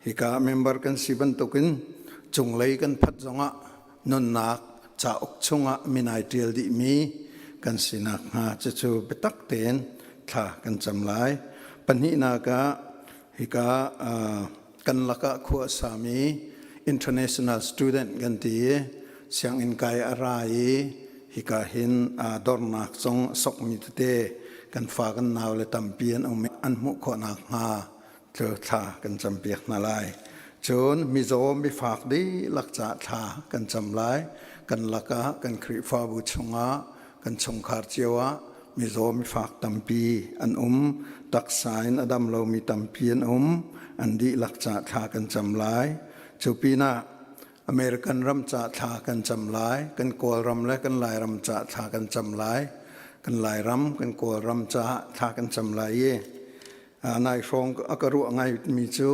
hika member kan si bantukin cunglei kan phat zongah nunnak cauk chungah min ai ṭial dihmi kan si nakhnga cucu biatak tein thla kan cam lai. Pahnihnak ah hika kan lakah khua a sami international student kan ti i sianginn kai a ra i hika hin dornak zong a sokmi tete kan fa kan nau le tampi an um i an hmuh khawh nakhnga thla kan campiak hna lai. Cun mizaw mifak dihlak caah thla kan cam lai. Kan lakah kan Khrihfabu chungah kan chungkhar cio ah mizaw mifak tampi an um. Taksa in a dam lomi tampi an um. An dihlak caah thla kan cam lai. Cu pinah American ram ca thla kan cam lai, kan Kawlram le kan Lairam ca thla kan cam lai, kan Lairam, kan Kawlram ca thla kan cam lai i nai hrawng a ka ruah ngaimi cu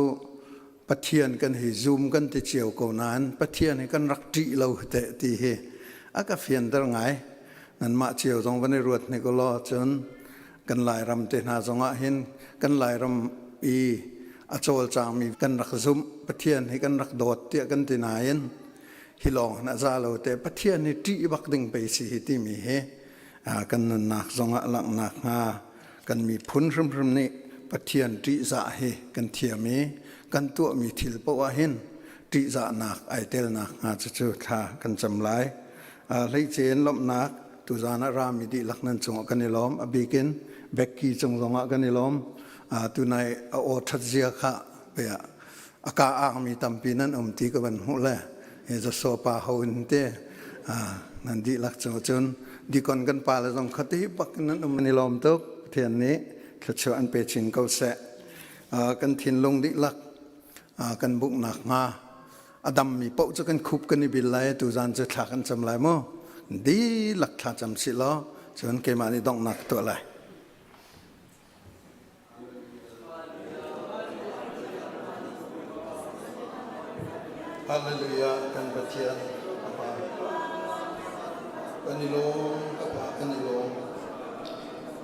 Pathian kan hi zum kan ti cio ko nain Pathian hi kan rak ṭih lo teh ti hi a ka fianter ngai. Nanmah cio zong van i ruat hnik ulaw cun kan Lairam te hna zongah hin kan Lairam i a cawlcangmi kan rak zumh Pathian hi kan rak dawt tiah kan ti nain hi lawng hin a za lo te Pathian hi ṭih bak ding pei si hi timi hi kan nunnak zongah langhnak hnga kan miphun hrimhrim nih Pathian ṭihzah hi kan thiam i kan tuahmi thil paoh ah hin ṭihzahnak ai telnak hnga cucu thla kan cam lai. Hleice in lawmhnak tuzaan ah rami dihlak nan cungah kan i lawm. A bikin Becky cung zongah kan i lawm. Tunai a aw ṭhat zia kha a ka angmi tampi nan um ti ka van hmuh le Joshua pa ho in te nan dihlak cu cun dikon kan pa le zong khati bak in nan um an i lawm tuk. Pathian nih thluachuah an pe chin ko seh. Kan thinlung dihlak kan buknak hnga a dammi paoh cu kan khup kan i bil lai tuzan cu thla kan cam lai mu dihlak thla cam si law cun keimah nih donghnak tuah lai. Hallelujah kan Pathian ka Pa kan i lawm ka Pa kan i lawm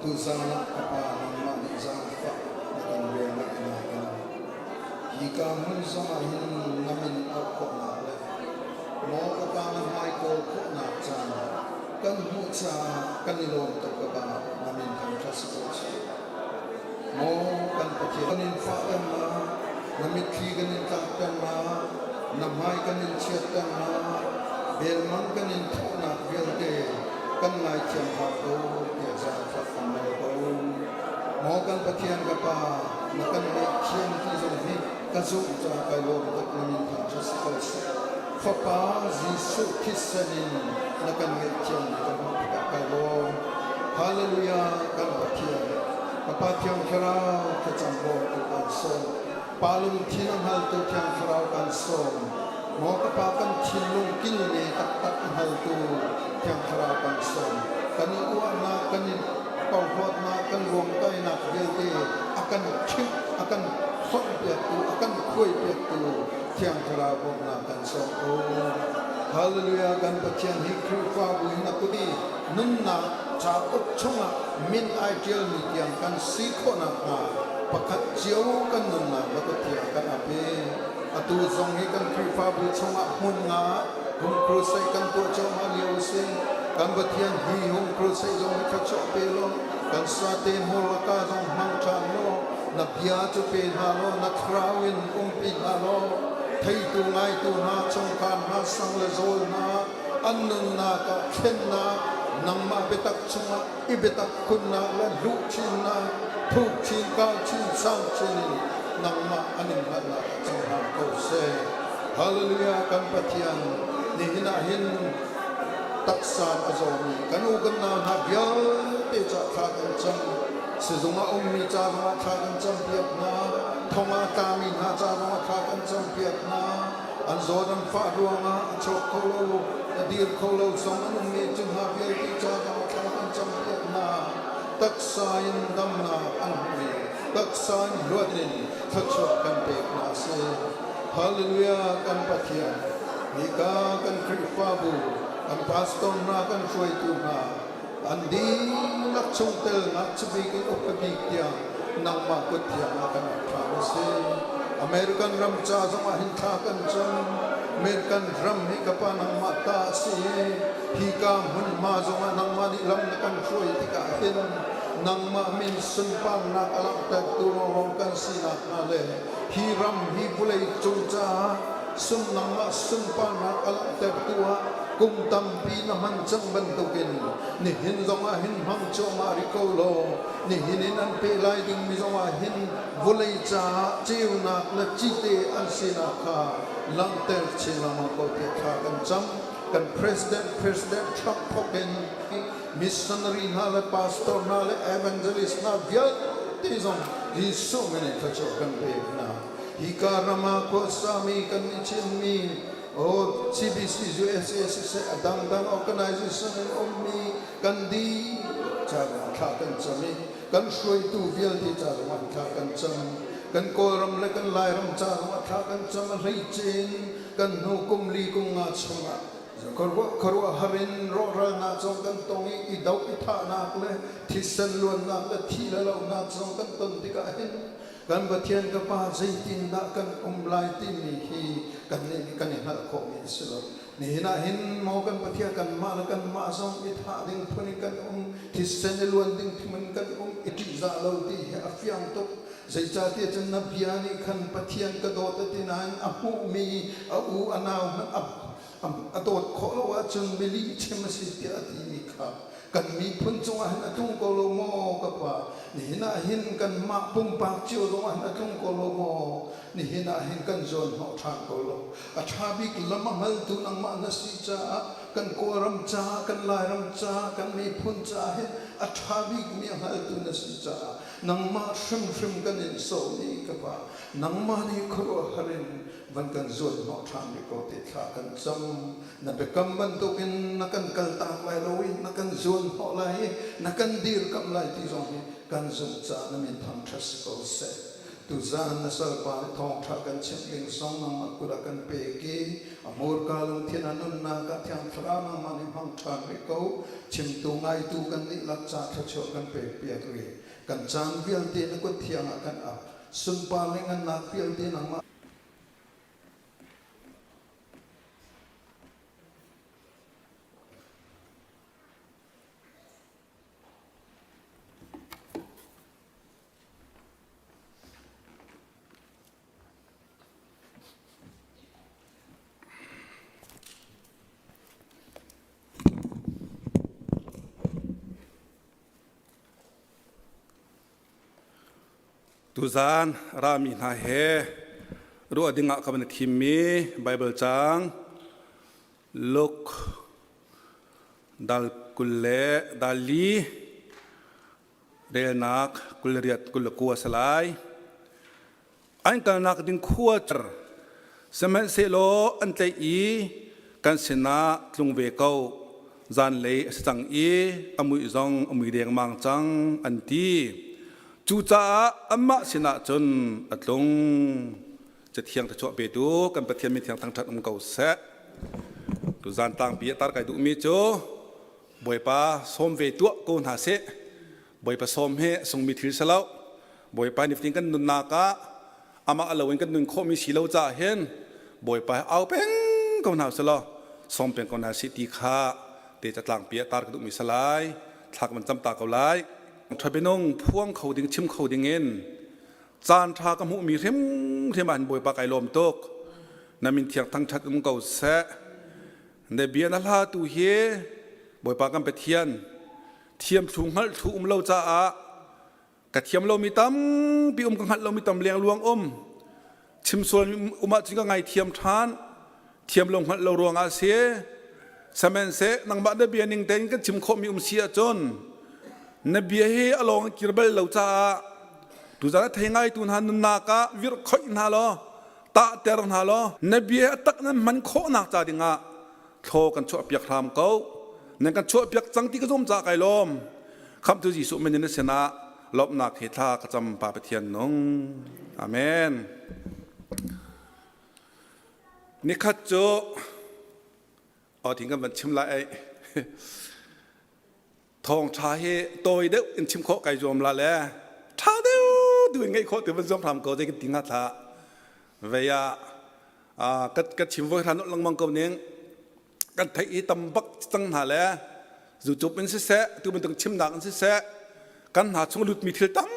tuzan ah ka Pa nangmah nih zaangfah na kan rel nak in Hika hmun zongah hin na min auh khawhnak le maw ka pa na hmai kawl khawhnak caan kan hmuh caah kan i lawm tuk ka pa na min thangṭhat si ko seh. Maw kan Pathian kan in fahter na, na mitthli kan in tlakter na, na hmai kan in chiatter na, belmang kan in thawhnak vialte kan ngaithiam hlah ko tiah zaangfah kan nawl ko. Maw kan Pathian ka Pa, na kan ngaihthiam ti zong hi ka zumh caah kai lawm tuk na min thangṭhat si ko seh. Fapa Jesuh thisen in na kan ngaihthiam ti ka hmuh tikah kai lawm. Hallelujah kan Pathian, ka Pa Thiang Thlarau thlacam bawmtu kan sawm. Pa lungthin a hngaltu Thiang Thlarau kan sawm. Maw ka Pa kan thinlung kilne taktak a hngaltu Thiang Thlarau kan sawm. Kan i uahnak, kan i porhlawtnak, kan ruamkainak vialte a kan chimh, a kan hlonhpiaktu, a kan khuaipiaktu Thiang Thlarau bawmhnak kan sawm ko. Hallelujah! Kan Pathian hi Khrihfabu in a kut i nunnak cauk chungah min ai ṭialmi tiang kan si khawh nakhnga pakhat cio kan nunnak va Pathian kan ap i atu zong hi kan Khrihfabu chungah hmun nga hung crusade kan tuah cuahmah lio a si. Kan Pathian hi hung crusade zong hi thluachuah pe law kan sate hmurka zong hmang ṭhan law na bia cu pe hna law na thlarau in umpi hna law theitu ngaitu hna chungkhar hna sang le zawl hna an nunnak ah thlennak nangmah biatak chungah i biatak khunnak le luh chinnak thuk chin kau chin sang chin in nangmah an in hngalhnak ah cang hram ko seh. Hallelujah kan Pathian nihin ah hin taksa a zawmi kan u kan nau hna vialte ca thla kan cam sizung ah ummi ca zongah thla kan cam piak hna thong ah tlami hna ca zongah thla kan cam piak hna an zawt an fah ruangah a chuak kho lo a dir kho lo zong an ummi cu hna vialte ca zongah thla kan cam piak hna taksa in damnak an hmu i taksa in luat in thluachuah kan pek hna si Hallelujah kan Pathian hika kan Khrihfabu kan pastor hna kan hruaitu hna an dihlak chungtel ngakchia in upa bik tiang nangmah kut thiang ah kan rak ṭhan a si. American ram ca zongah hin thla kan cam. American ram hi ka pa nangmah ta a si i hika hmunhma zongah nangmah nih lam na kan hruai tikah hin nangmah min sunparnak a langhtertu lawnglawng kan sinak hnga le hi ram hi vawlei cung caah sun nangmah sunparnak a langhtertu ah kum tampi na hman cang bantukin nihin zongah hin hmang cuahmah rih ko law nihin in an pe lai dingmi zongah hin vawlei caah ceunak le cite an sinak kha langhter chin lengmang ko tiah thla kan cam. Kan President President Trump thawk in missionary hna le pastor hna le evangelist hna vialte zong Jesuh min in thluachuah kan pek hna. Hika ram ah khuasami kan i Chinmi Oh, CBC USA siseh a dangdang organization in ummi kan dihlak ca zongah thla kan cam i kan hruaitu vialte ca zongah thla kan cam. Kan Kawlram le kan Lairam ca zongah thla kan cam. A hleice in kan hnu kum li kum nga chungah khuaruahhar in rawhralnak zong kan tong i i doh i thahnak le thisen luannak le thi le lohnak zong kan ton tikah hin Kan Pathian ka Pa zeitindah kan um lai timi hi kannih nih kan i hngalh khawhmi a si lo. Nihin ah hin maw kan Pathian kanmah le kanmah zong i thah ding phun in kan um, thisen i luan ding phun in kan um, i ṭihzah lo ti hi a fiang tuk. Zeicahtiah cun na bia nih khan Pathian ka dawt a ti nain a hmuhmi a u a nau hmanh a dawt khawh lo ahcun mi lihchim a si tiah a timi kha kan miphun cungah hin a tlung ko lo maw ka pa nihin ah hin kanmah pumpak cio zongah hin a tlung ko lo maw nihin ah hin kan zawn hnawh ṭhan ko lo a ṭha bik lam a hngaltu nangmah na si caah kan Kawlram caah kan Lairam caah kan miphun caah hin a ṭha bikmi a hngaltu na si caah nangmah hrimhrim kan in sawm i ka pa nangmah nih khuaruahhar in van kan zuan hnawh ṭhan rih ko ti thla kan cam na biakam bantukin na kan kaltak lai lo i na kan zuan hnawh lai i na kan dirkamh lai ti zong hi kan zumh caah na min thangṭhat si ko seh tuzaan na salpa nih thawngṭha kan chimh ding zong nangmah kut ah kan pek i a hmurka lungthin a nunnak ah thiang thlarau nangmah nih hmang ṭhan rih ko chimtu ngaitu kan dihlak ca thluachuah kan pek piak rih kan caan vialte na kut thiang ah kan ap sunpar le ngannak vialte nangmah Tuzaan rami hna he ruah dingah ka van i thimmi Baibal caang Luke dal 20 le dal li relnak 28 29 a si lai. An kalnak ding khua sihmanhsehlaw an tlaih i kan sinah tlung ve ko. Zanlei a si cang i a muih zong a mui dengmang cang an ti. Cucaah anmah sinah cun a tlung. Cathiang thluachuah petu kan Pathian min thiang thangṭhat um ko seh. Tuzan tlangpi a tar kai duhmi cu Bawipa sawm ve tuah ko hna seh. Bawipa sawm hi a sungmi thil si lo. Bawipa nifatin kan nunnak ah amah lo in kan nun khawhmi si lo caah hin Bawipa hi au peng ko hna usih law sawm peng ko hna sih ti kha te catlangpi ah tar ka duhmi si lai. Thla ka van cam ta ko lai. Ṭhabinung phuang kho ding chim kho ding in caan ṭha ka hmuhmi hrimhrim ah hin Bawipa kai lawm tuk. Na min thiang thangṭhat um ko seh. Na bia na hla tu hi Bawipa kan Pathian thiam thlu hngalh thlu um lo caah ka thiam lomi tampi um ka hngalh lomi tam lengluang um chim sual um ahcun ka ngaithiam ṭhan thiam lo hngalh lo ruangah si sihmanhseh nangmah na bia ning tein kan chim khawhmi um si ahcun na bia hi a lawng in kir bal lo caah tuzan a thei ngai tu hna nunnak ah virh khoih hna law tahter hna law na bia a tak nan hman khawhnak ca dingah thlaw kan chuahpiak hram ko nan kan chuahpiak cang ti ka zum ca kai lawm khamtu Jesuh min in na sinah lawmhnak he thla ka cam pa Pathian nung amen nikhat cu aw thing kan van chim lai ai thawngṭha hi tawi deuh in chim khawh kai zuam la le ṭha deuh tu in ngeih khawh tu van zuam hram ko zei kan ti nga thla vei ah ka ka chim voi hran lengmang ko ning kan theih i tam bak cang hna le zucup in siseh tu bantuk chimnak in siseh kan hna chung lutmi thil tam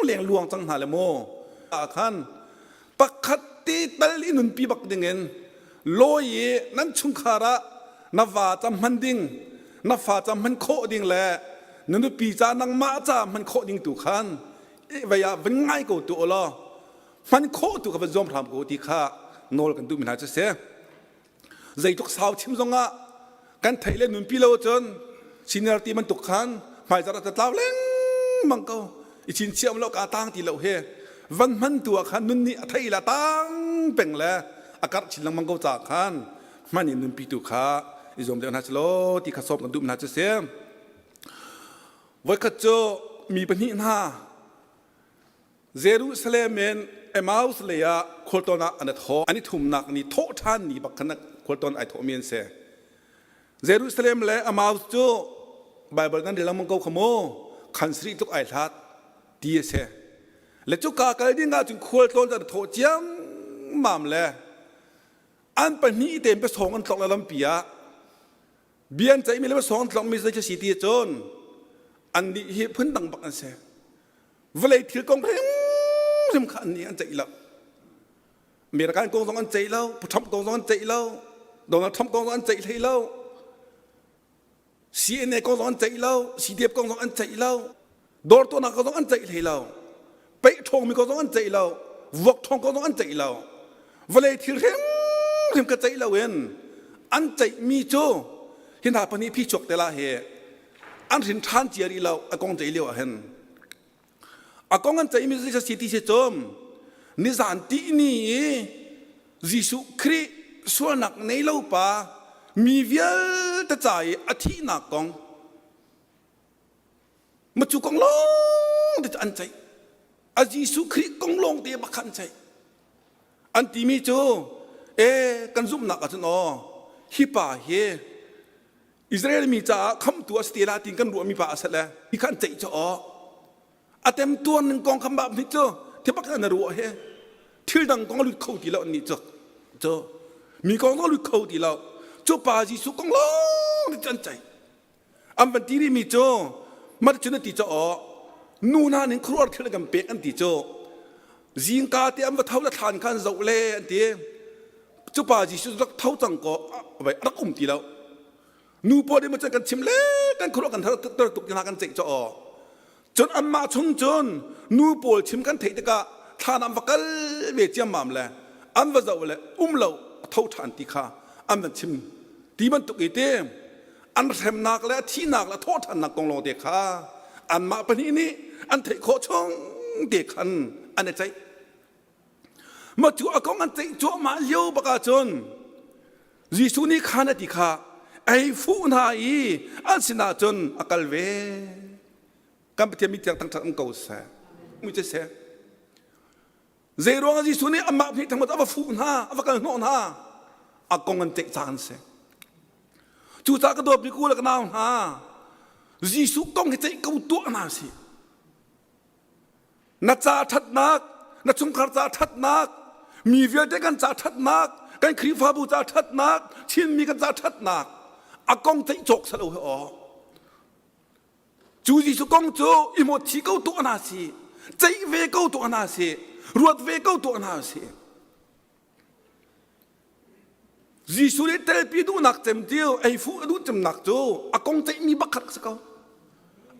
leng luang cang hna le mu ah khan pakhat te tal i nunpi bak dingin lawi i nan chungkhar ah na va ca hman ding na fa ca hman khawh ding le na nupi ca nangmah ca hman khawh ding tu khan vei ah van ngai ko tu law hman khawh tu kha van zuam hram ko ti kha nawl kan duh mi hna cu si zeitluk sau chim zongah kan theih le nunpi lo cun senior ti bantuk khan hmaizarh ah tlau lengmang ko i chinchiah lo ka tang ti lo he van hman tu ah khan nun nih a thei la tang peng le a karh chin lengmang ko ca khan hman in nunpi tu kha i zuam deuh hna selaw ti kha sawm kan duh hna cu si voikhat cu mi pahnih hna Jerusalem in Emmaus lei ah khualtawn ah an i thawh. An i thumnak ni thawh ṭhan ni bak khan khualtawn ai thawhmi an si. Jerusalem le Emmaus cu Baibal kan rel lengmang ko kha mu khan sarih tluk ai hlat ti a si. Le cuka kal ding ah cun khualtlawn cu an thawh ciammam le an pahnih tein biasawng an tlok le lampi ah bia an ceihmi le biasawng an tlokmi zei khi si ti cun annih hi phundang bak an si. Vawlei thil kong hrimhrim kha annih an ceih lo. American kong zong an ceih lo, Pu Trump kong zong an ceih lo, Donald Trump kong zong an ceih hlei lo, CNA kong zong an ceih lo, CDF kong zong an ceih lo, dawr tuahnak kong zong an ceih hlei lo, peih ṭhawngmi kong zong an ceih lo, vuak ṭhawng kong zong an ceih lo. Vawlei thil hrimhrim ka ceih lo in an ceihmi cu hi hna pahnih phi chuak te la hi an hrin ṭhan cia rih lo a kong ceih lio ah hin a kong an ceihmi cu si ti si cum nizan ti ni i Jesuh Khrih sualnak nei lo pa mi vialte ca i a thihnak kong macu kong lawng te cu an ceih a Jesuh Khrih kong lawng te bak kha an ceih an timi cu e kan zumhnak ahcun aw hi pa hi Israel mi caah khamtu a si te la tiin kan ruahmi pa a si le hi kha an ceih cu aw a temtuar ning kong kha mah nih cu thibak na ruah he thil dang kong a lut kho ti lo an nih cu cu mi kong a lut kho ti lo cu pa Jesuh kong lawng te an ceih an van ti rihmi cu mat cun an ti cu aw nu hna ning khuaruahar thil an kan pek an ti cu zingka te an va tho le thlan kha an zoh le an ti cu pa Jesuh rak tho cang ko vai rak um ti lo nu pawl nih cun kan chim le kan khuaruah kan har tuk tuk hna kan ceih caw cun anmah chung cun nu pawl chim kan theih tikah thlan an va kal ve ciammam le an va zoh le um lo a tho ṭhan ti kha an van chim ti bantuk i te an hremnak le a thihnak le thawh ṭhannak kong lawng te kha anmah pahnih nih an theih khawh chung te khan an i ceih Mah cu a kong an ceih cuahmah lio bak ahcun Jesuh nih khan a ti kha. Ei fuh hna i an sinah cun a kal ve. Kan Pathian mi thiang thangṭhat um ko seh. Mui cu seh. Zei ruangah Jesuh nih amah hnih thangmat a va fuh hna, a va kal hnawh hna, a kong an ceih caan si. Cucaah ka dawtmi ku le ka nau hna, Jesuh kong hi ceih ko tuah hna si. Na ca ṭhatnak, na chungkhar ca ṭhatnak, mi vialte kan ca ṭhatnak, kan Khrihfabu ca ṭhatnak, Chinmi kan ca ṭhatnak, a kong ceih cawk salo he aw. Cu Jesuh kong cu i mawt thi ko tuah hna si, ceih ve ko tuah hna si, ruat ve ko tuah hna si. Jesuh nih telpi duhnak cem tiu, ei fuh a duh cemnak cu a kong ceihmi bakhat si ko.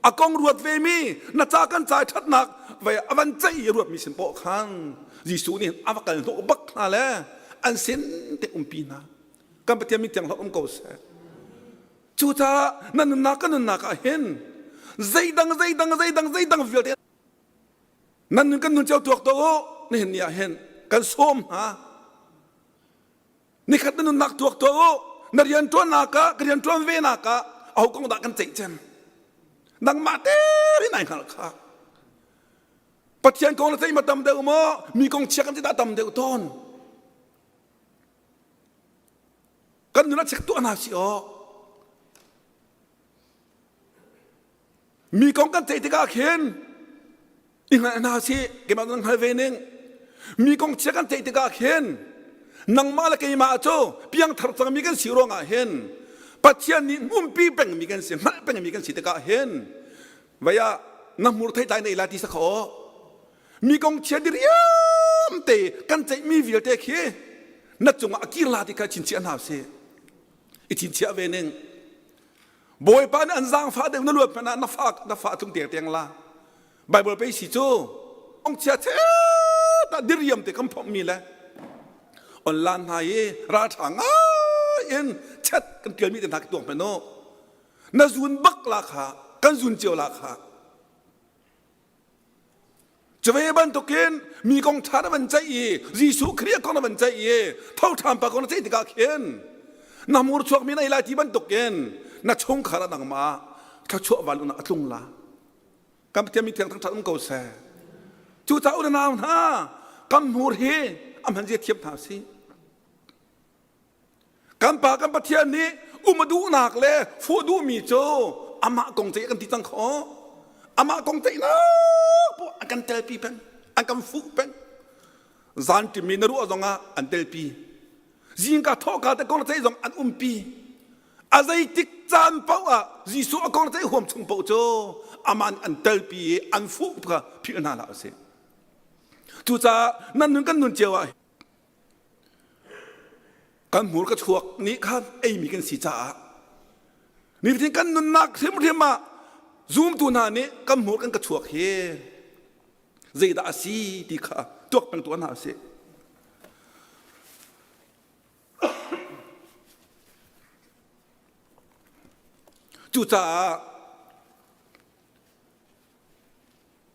A kong ruat ve mi, na ca kan ca ṭhatnak ve a van ceih i ruatmi sin poh khan Jesuh nih a va kal hnawh bak hna le an sin te umpi hna. Kan Pathian min thiang hlah um ko seh. Cucaah na nunnak ka nunnak ah hin zeidang zeidang zeidang zeidang vialte nan nun kan nun cio tuak to u nihin ni ah hin kan sawm hna nikhat na nunnak tuak to u na rian ṭuannak ah ka rian ṭuan ve nak ah aho kong dah kan ceih cem nangmah terin ai hngalh kha Pathian kong na ceih ma tam deuh maw mi kong chia kan ti dah tam deuh tawn Kan nun a chek tuah hna si aw. Mi kong kan ceih tikah khin i hngalh hna si keimah nan hngal ve ning. Mi kong chia kan ceih tikah khin nangmah le keimah cu piangthar cangmi kan si ruangah hin Pathian nih umpi pengmi kan si hngalh pengmi kan si tikah hin vaya na hmur thei tlai nei la ti sa kho Mi kong chia diriam te kan ceihmi vialte khi na cungah a kir la ti kha chinchiah hna sih. I chinchiah ve ning. Bawipa nih an zaangfah deuh na luat hmanh ah na fa na fa tlung tiang tiang la. Bible pei si cu ong chia chet ah diriam te kan phomh mi le online hna i ralṭha ngai in chat kan tialmi te hna ki tuang hmanh u. Na zun bak la kha kan zun cio la kha Cuve bantukin mi kong ṭha na van ceih i Jesuh Khrih kong na van ceih i tho ṭhan pa kong na ceih tikah khin na hmur chuakmi na ei lai ti bantukin na chungkhar ah nangmah thluachuah vanluhnak a tlung la. Kan Pathian mi thiang thangṭhat um ko seh. Cucaah u nau hna kan hmur hi a hman zia thiam hna sih. Kan Pa kan Pathian nih um a duhnak le fuh duhmi cu amah kong ceih kan ti cang kho. Amah kong ceihnak poah an kan telpi peng, an kan fuh peng. Zan ṭimmi na ruah zongah an telpi. Zingka thawhka te kong ceih zong an umpi. A zeitik caan paoh ah Jesuh a kong ceih huam chung paoh cu amah nih an telpi i an fuh kha philh hna hlah usih. Cucaah nan nun kan nun cio ah Kan hmur ka chuak nih khan eimi kan si caah nifatin kan nunnak hrimhrim ah zumtu hna nih kan hmur kan ka chuak hi zeidah a si ti kha tuak peng tuah hna a si. Cucaah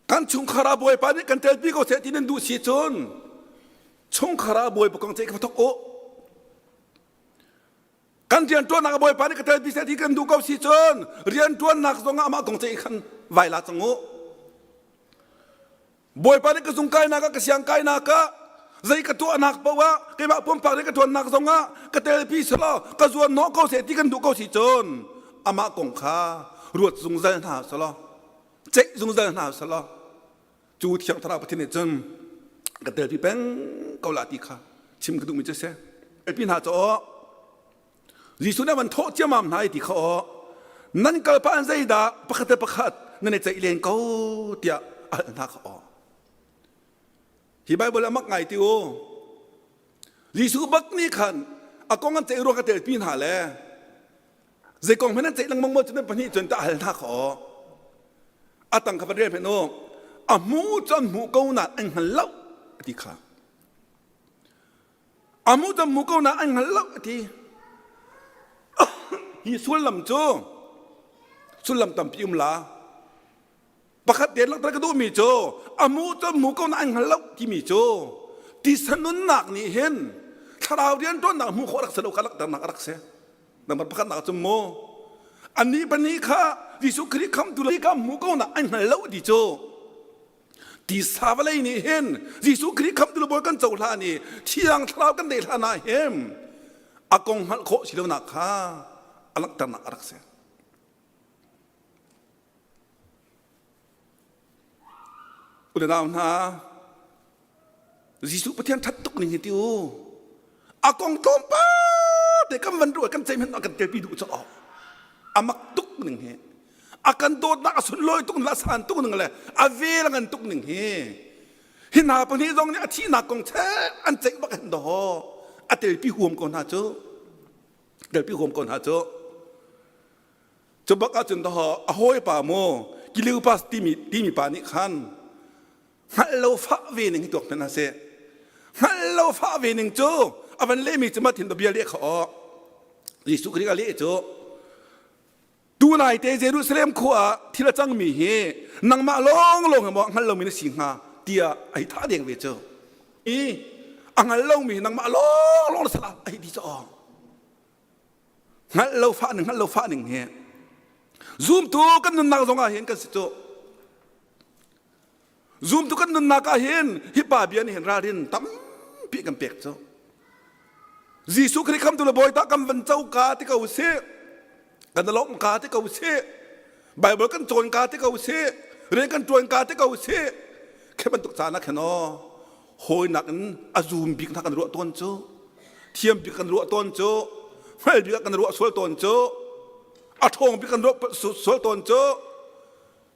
Kan chungkhar ah Bawipa nih kan telpi ko seh ti nan duh si cun chungkhar ah Bawipa kong ceih ka va thok u. Kan rianṭuannak ah Bawipa nih ka telpi seh ti kan duh ko si cun rianṭuannak zong ah amah kong ceih khan vai la cang u. Bawipa nih ka zung kainak ah ka siang kainak ah zei ka tuahnak paoh ah keimah pumpak nih ka ṭuannak zong ah ka telpi selaw ka zuan hnawh ko seh ti kan duh ko si cun amah kong kha ruat zungzal hna selaw ceih zungzal hna selaw cu thiang thlarau Pathian nih cun ka telpi peng ko la ti kha chim ka duhmi cu si telpi hna cu aw Jesuh nih a van thawh ciamam hna i ti kha aw nan kal pah in zeidah pakhat le pakhat nan i ceih len ko tiah a hal hna kha aw hi Bible a mak ngai ti u Jesuh bak nih khan a kong an ceih ruang ka telpi hna le Zei kong hmanh an ceih lengmang maw cu nan pahnih cun tah hal hna kha aw. A tang kha van rel hmenh u. A hmu cu an hmuh ko nain an hngal lo a ti kha. A hmuh cu an hmuh ko nain an hngal lo a ti. Hi sullam cu sullam tampi um la. Pakhat te langhter ka duhmi cu a hmuh cu hmu ko na an hngal lo timi cu tisa nunnak nih hin thlarau rianṭuannak hmuh khawh rak si lo kha langhternak a rak si. Nambar pakhatnak cun mu annih pahnih kha Jesuh Khrih khamtu le ka hmu ko na an hngal lo ti cu tisa vawlei nih hin Jesuh Khrih khamtu le bawi kan cohlan i thiang thlarau kan neih hlan ah hin a kong hngalh khawh si lonak kha a langhternak a rak si. U le nau hna, Jesuh Pathian ṭhat tuk ning hi ti u. A kong tlawmpal te kan van ruah kan ceih hmanh kan telpi duh caw. A mak tuk ning hi. A kan dawtnak a sunlawi tuk ning le a san tuk ning le a vel a ngan tuk ning hi. Hi hna pahnih zong nih a thihnak kong cheh an ceih bak hin daw. A telpi huam ko hna cu. Telpi huam ko hna cu. Cu bak ahcun daw a hawipa mu Kleopas timi timi pa nih khan hngalh lo fah ve ning hi tuak hmanh seh hngalh lo fah ve ning cu a van lehmi cu mathin bia leh kha aw Jesuh Khrih a leh cu tunai te Jerusalem khua ah thil a cangmi hi nangmah lawng lawng hi maw hngal lomi na si hnga tiah ai thah deng ve cu i a hngal lomi nangmah lawng lawng na salah ai ti cu aw hngalh lo fah ning hngalh lo fah ning hi zumtu kan nunnak zong ah hin kan si cu Zumtu kan nunnak ah hin hi pa bia nih hin ralrin tampi kan pek cu. Jesuh Khrih khamtu le Bawi tah kan van co ka ti ko sih. Kan lawmh ka ti ko sih. Bible kan cawn ka ti ko sih. Rian kan ṭuan ka ti ko sih. Khi bantuk caan ah khin aw hawinak in a zum bik hna kan ruah tawn cu. Thiam bik kan ruah tawn cu. Hngal bik kan ruah sual tawn cu. A ṭhawng bik kan ruah sual tawn cu.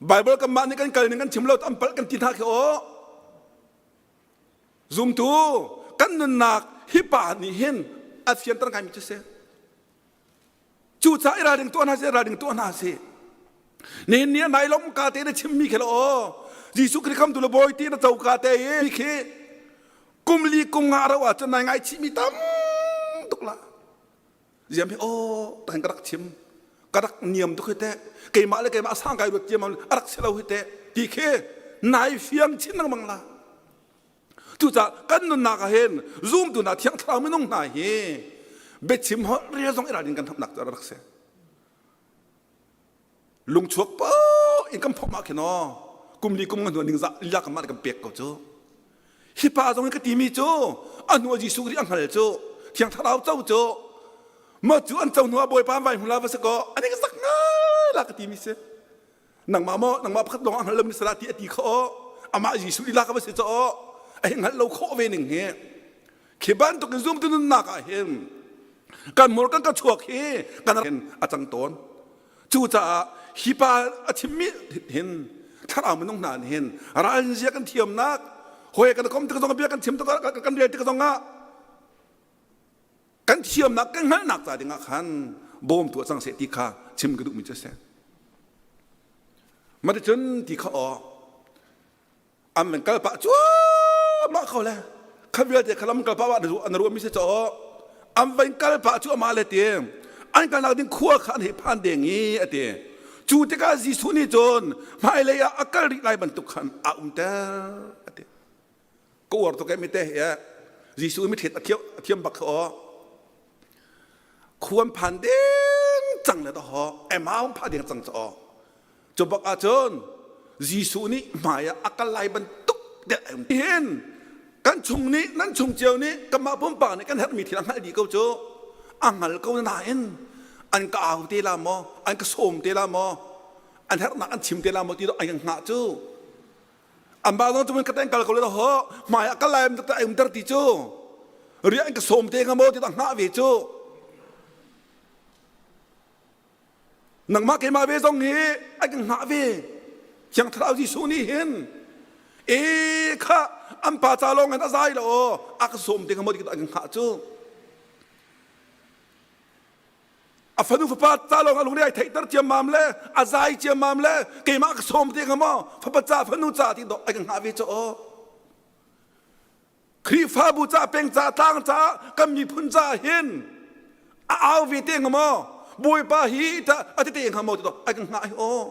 Bible kanmah nih kan kal ning kan chim lo an palh kan ti hna khi aw zumtu kan nunnak hi pa nih hin a fianter ngaimi cu si cucaah i ralring tuah hna sih ralring tuah hna sih nihin ni nai lom ka te na chimmi khi la aw Jesuh Khrih khamtu le bawi ti na co ka te hi khi kum li kum nga ro ah cun nai ngaichihmi tam tuk la Ziam hi aw tahin ka rak chim ka rak niam tuk hi teh keimah le keimah sang kai ruat ciam a rak si lo hi teh ti khi nai fiang chin lengmang la cucaah kan nunnak ah hin zumtu hna thiang thlarau minung hna hi biachim holh rel zong i ralrin kan hamnak cu a rak si lungchuak paoh in kan phomh ah khin aw kum li kum nga hnu ningzah lila kan mah kan pek ko cu hi pa zong in ka timi cu a hnu Jesuh Khrih a hngal cu thiang thlarau co cu ma cu an co hnu ah bawipa vai hmu la va si ko ani ka zak ngai la ka timi si nangmah maw nangmah pakhat lawng a hngal lomi sala ti a ti kho amah Jesuh lila ka va si cho a hi hngal lo khawh ve ning hi khi bantuk in zumtu nunnak ah hin kan mur kan ka chuak hi kan a cang tawn Cucaah hi pa a chimmi hin thlarau minung hna nih hin ralzia kan thiamnak hawi kan kom tik zong bia kan chim tik kan rel tik zong ah kan thiamnak kan hngalhnak ca dingah khan bawmtu a cang seh ti kha chim ka duhmi cu a si. Maticun ti kha aw an van kal pah cuahmah ko le kha vialte kha lam kal pah ah na ruahmi si caw an van kal pah cuahmah le ti an kalnak ding khua kha an hei phan deng i a ti cu tikah Jesuh nih cun hmailei ah a kal rih lai bantuk khan a umter a ti ka uar tuk mi te he Jesuh mi thlet a thiam bak kha aw khuan phan ding cang le to ho emau pha ding cang cho Cu bak ahcun Jesuh nih hmai ah a kal lai bantuk te hin kan chung nih nan chung cio nih kanmah pumpak nih kan herhmi thil a hngalh dih ko cu a hngal ko nain an ka au te la maw an ka sawm te la maw an herhnak an chim te la maw ti an kan hngah cu an ba zong cu ka teng kal ko le ho hmai ah kal lai ai umter ti cu riah an ka sawm te nga maw ti ta hngah ve cu Nangmah keimah ve zong hi a kan hngah ve. Thiang Thlarau Jesuh nih hin e kha an pa ca lawng in a zai lo a ka sawm ding maw ti a kan hngah cu. A fanu fapa ca lawng a lungre ai theihter ciammam le a zai ciammam le keimah ka sawm te hnga maw fapa ca fanu ca ti do ai kan hngah ve cu aw. Khrihfabu ca peng ca tlang ca kan miphun ca hin a au ve te hnga maw Bawipa hi ta a ti te hnga maw ti to ai kan hngah hi aw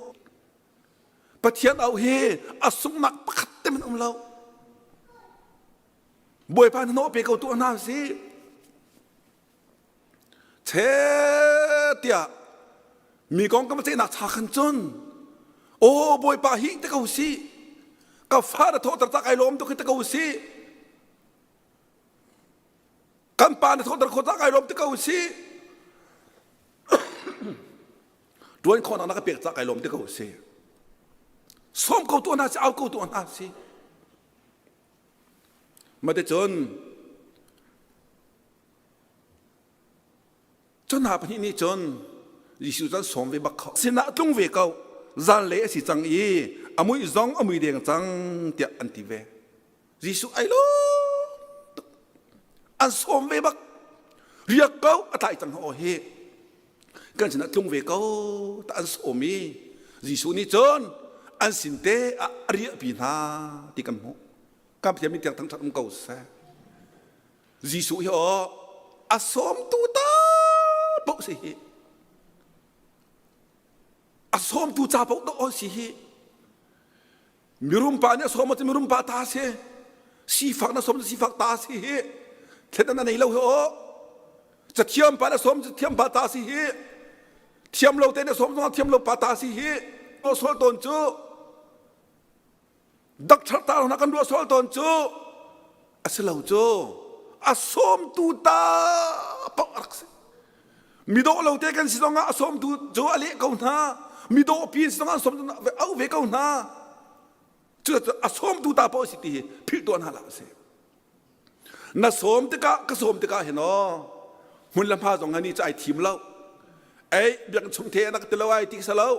Pathian au hi a sunghnak pakhat te man um lo Bawipa na nawh pe ko tu hna si che. tiah mi kong ka va ceihnak cha khan cun aw Bawipa hi te ko si ka fa na thawhter ta kai lawm tuk hi te ko si kan pa na thawhter khawh ta kai lawm te ko si Tuan khawhnak na ka pek cah kai lawm te ko si. Sawm ko tuah hna si, au ko tuah hna si. Mate cun cu hna pahnih nih cun Jesuh cun sawm ve bak kho. Sinah tlung ve ko. Zanlei a si cang i a mui zong a mui deng cang tiah an ti ve. Jesuh ai lawm tuk. An sawm ve bak. Riak ko a tlai cang aw hi. Kan sinah tlung ve ko ta an sawm i Jesuh nih cun an sin te ah a riahpi hna ti kan hmuh. Kan Pathian min tiang thangṭhat um ko seh. Jesuh hi aw a sawmtu ta paoh si hi. A sawmtu ca paoh dawh si hi. Mirum pa nih a sawm ahcun mirum pa ta a si. Sifak na sawm cu sifak ta a si hi. Thledan a nei lo hi aw. Cathiam pa na sawm cu thiam pa ta a si hi. Thiam lo te na sawm zongah thiam lo pa ta a si hi. Ruah sual tawn cu doctor ta hna kan ruah sual tawn cu a si lo cu a sawmtu ta paoh a rak si. Midawh lo te kan si zongah a sawmtu cu a leh ko hna. Midawh pi si zongah a sawm au ve ko hna. Cu a sawmtu ta paoh si ti hi philh tuah hna hlah usih. Na sawm tikah ka sawm tikah hin aw hmun le hma zong hani cu ai thim lo. Ei biakinn chung the na ka ti lo ai ti ka sa lo.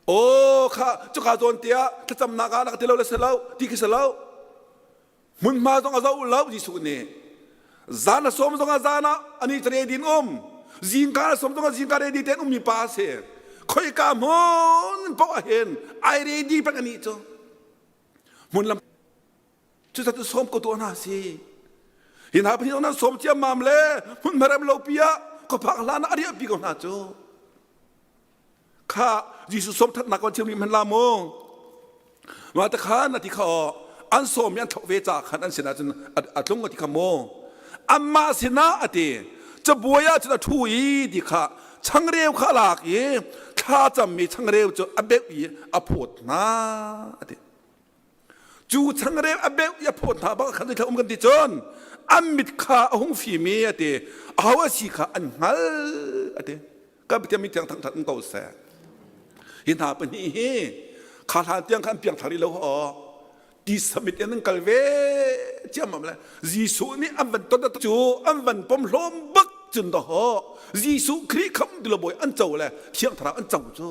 Aw kha cuka zawn tiah thlacamnak ah na ka ti lo le sa lo ti ka sa lo. Hmunhma zong a zoh lo Jesuh nih. Zan a sawm zong ah zan ah ani cu ready in um. Zingka a sawm zong ah zingka ready tein ummi pa a si. Khoika hmun paoh ah hin ai ready peng ani cu. Hmun lam cucu cu sawm ko tuah hna si. Hi hna pahnih nan sawm ciammam le hmunhma rem lo pi ah khuaphak hlan ah a riahpi ko hna cu. Kha Jesuh sawm thatnak kan chim rih hmanh la mu. Mah te khan a ti kha aw an sawm i an thok ve ca khan an sinah cun a tlung a ti kha mu. Anmah sinah a ti cabuai ah cun a ṭhu i ti kha changreu kha a lak i thla cammi changreu cu a beuh i a phawt hna a ti. Cu changreu a beuh i a phawt hna bak khan zeithla um kan ti cun an mit kha a hung fim i a ti aho a si kha an hngal a ti. Kan Pathian min thiang thangṭhat um ko seh. Hi hna pahnih hi kha hlan tiang khan piangthar rih lo aw ti summit in an kal ve ciammam le Jesuh nih an van ton cu an van pom hlawm bak cun do ho Jesuh Khrih kham ti lo bawi an co le thiang thlarau an co cu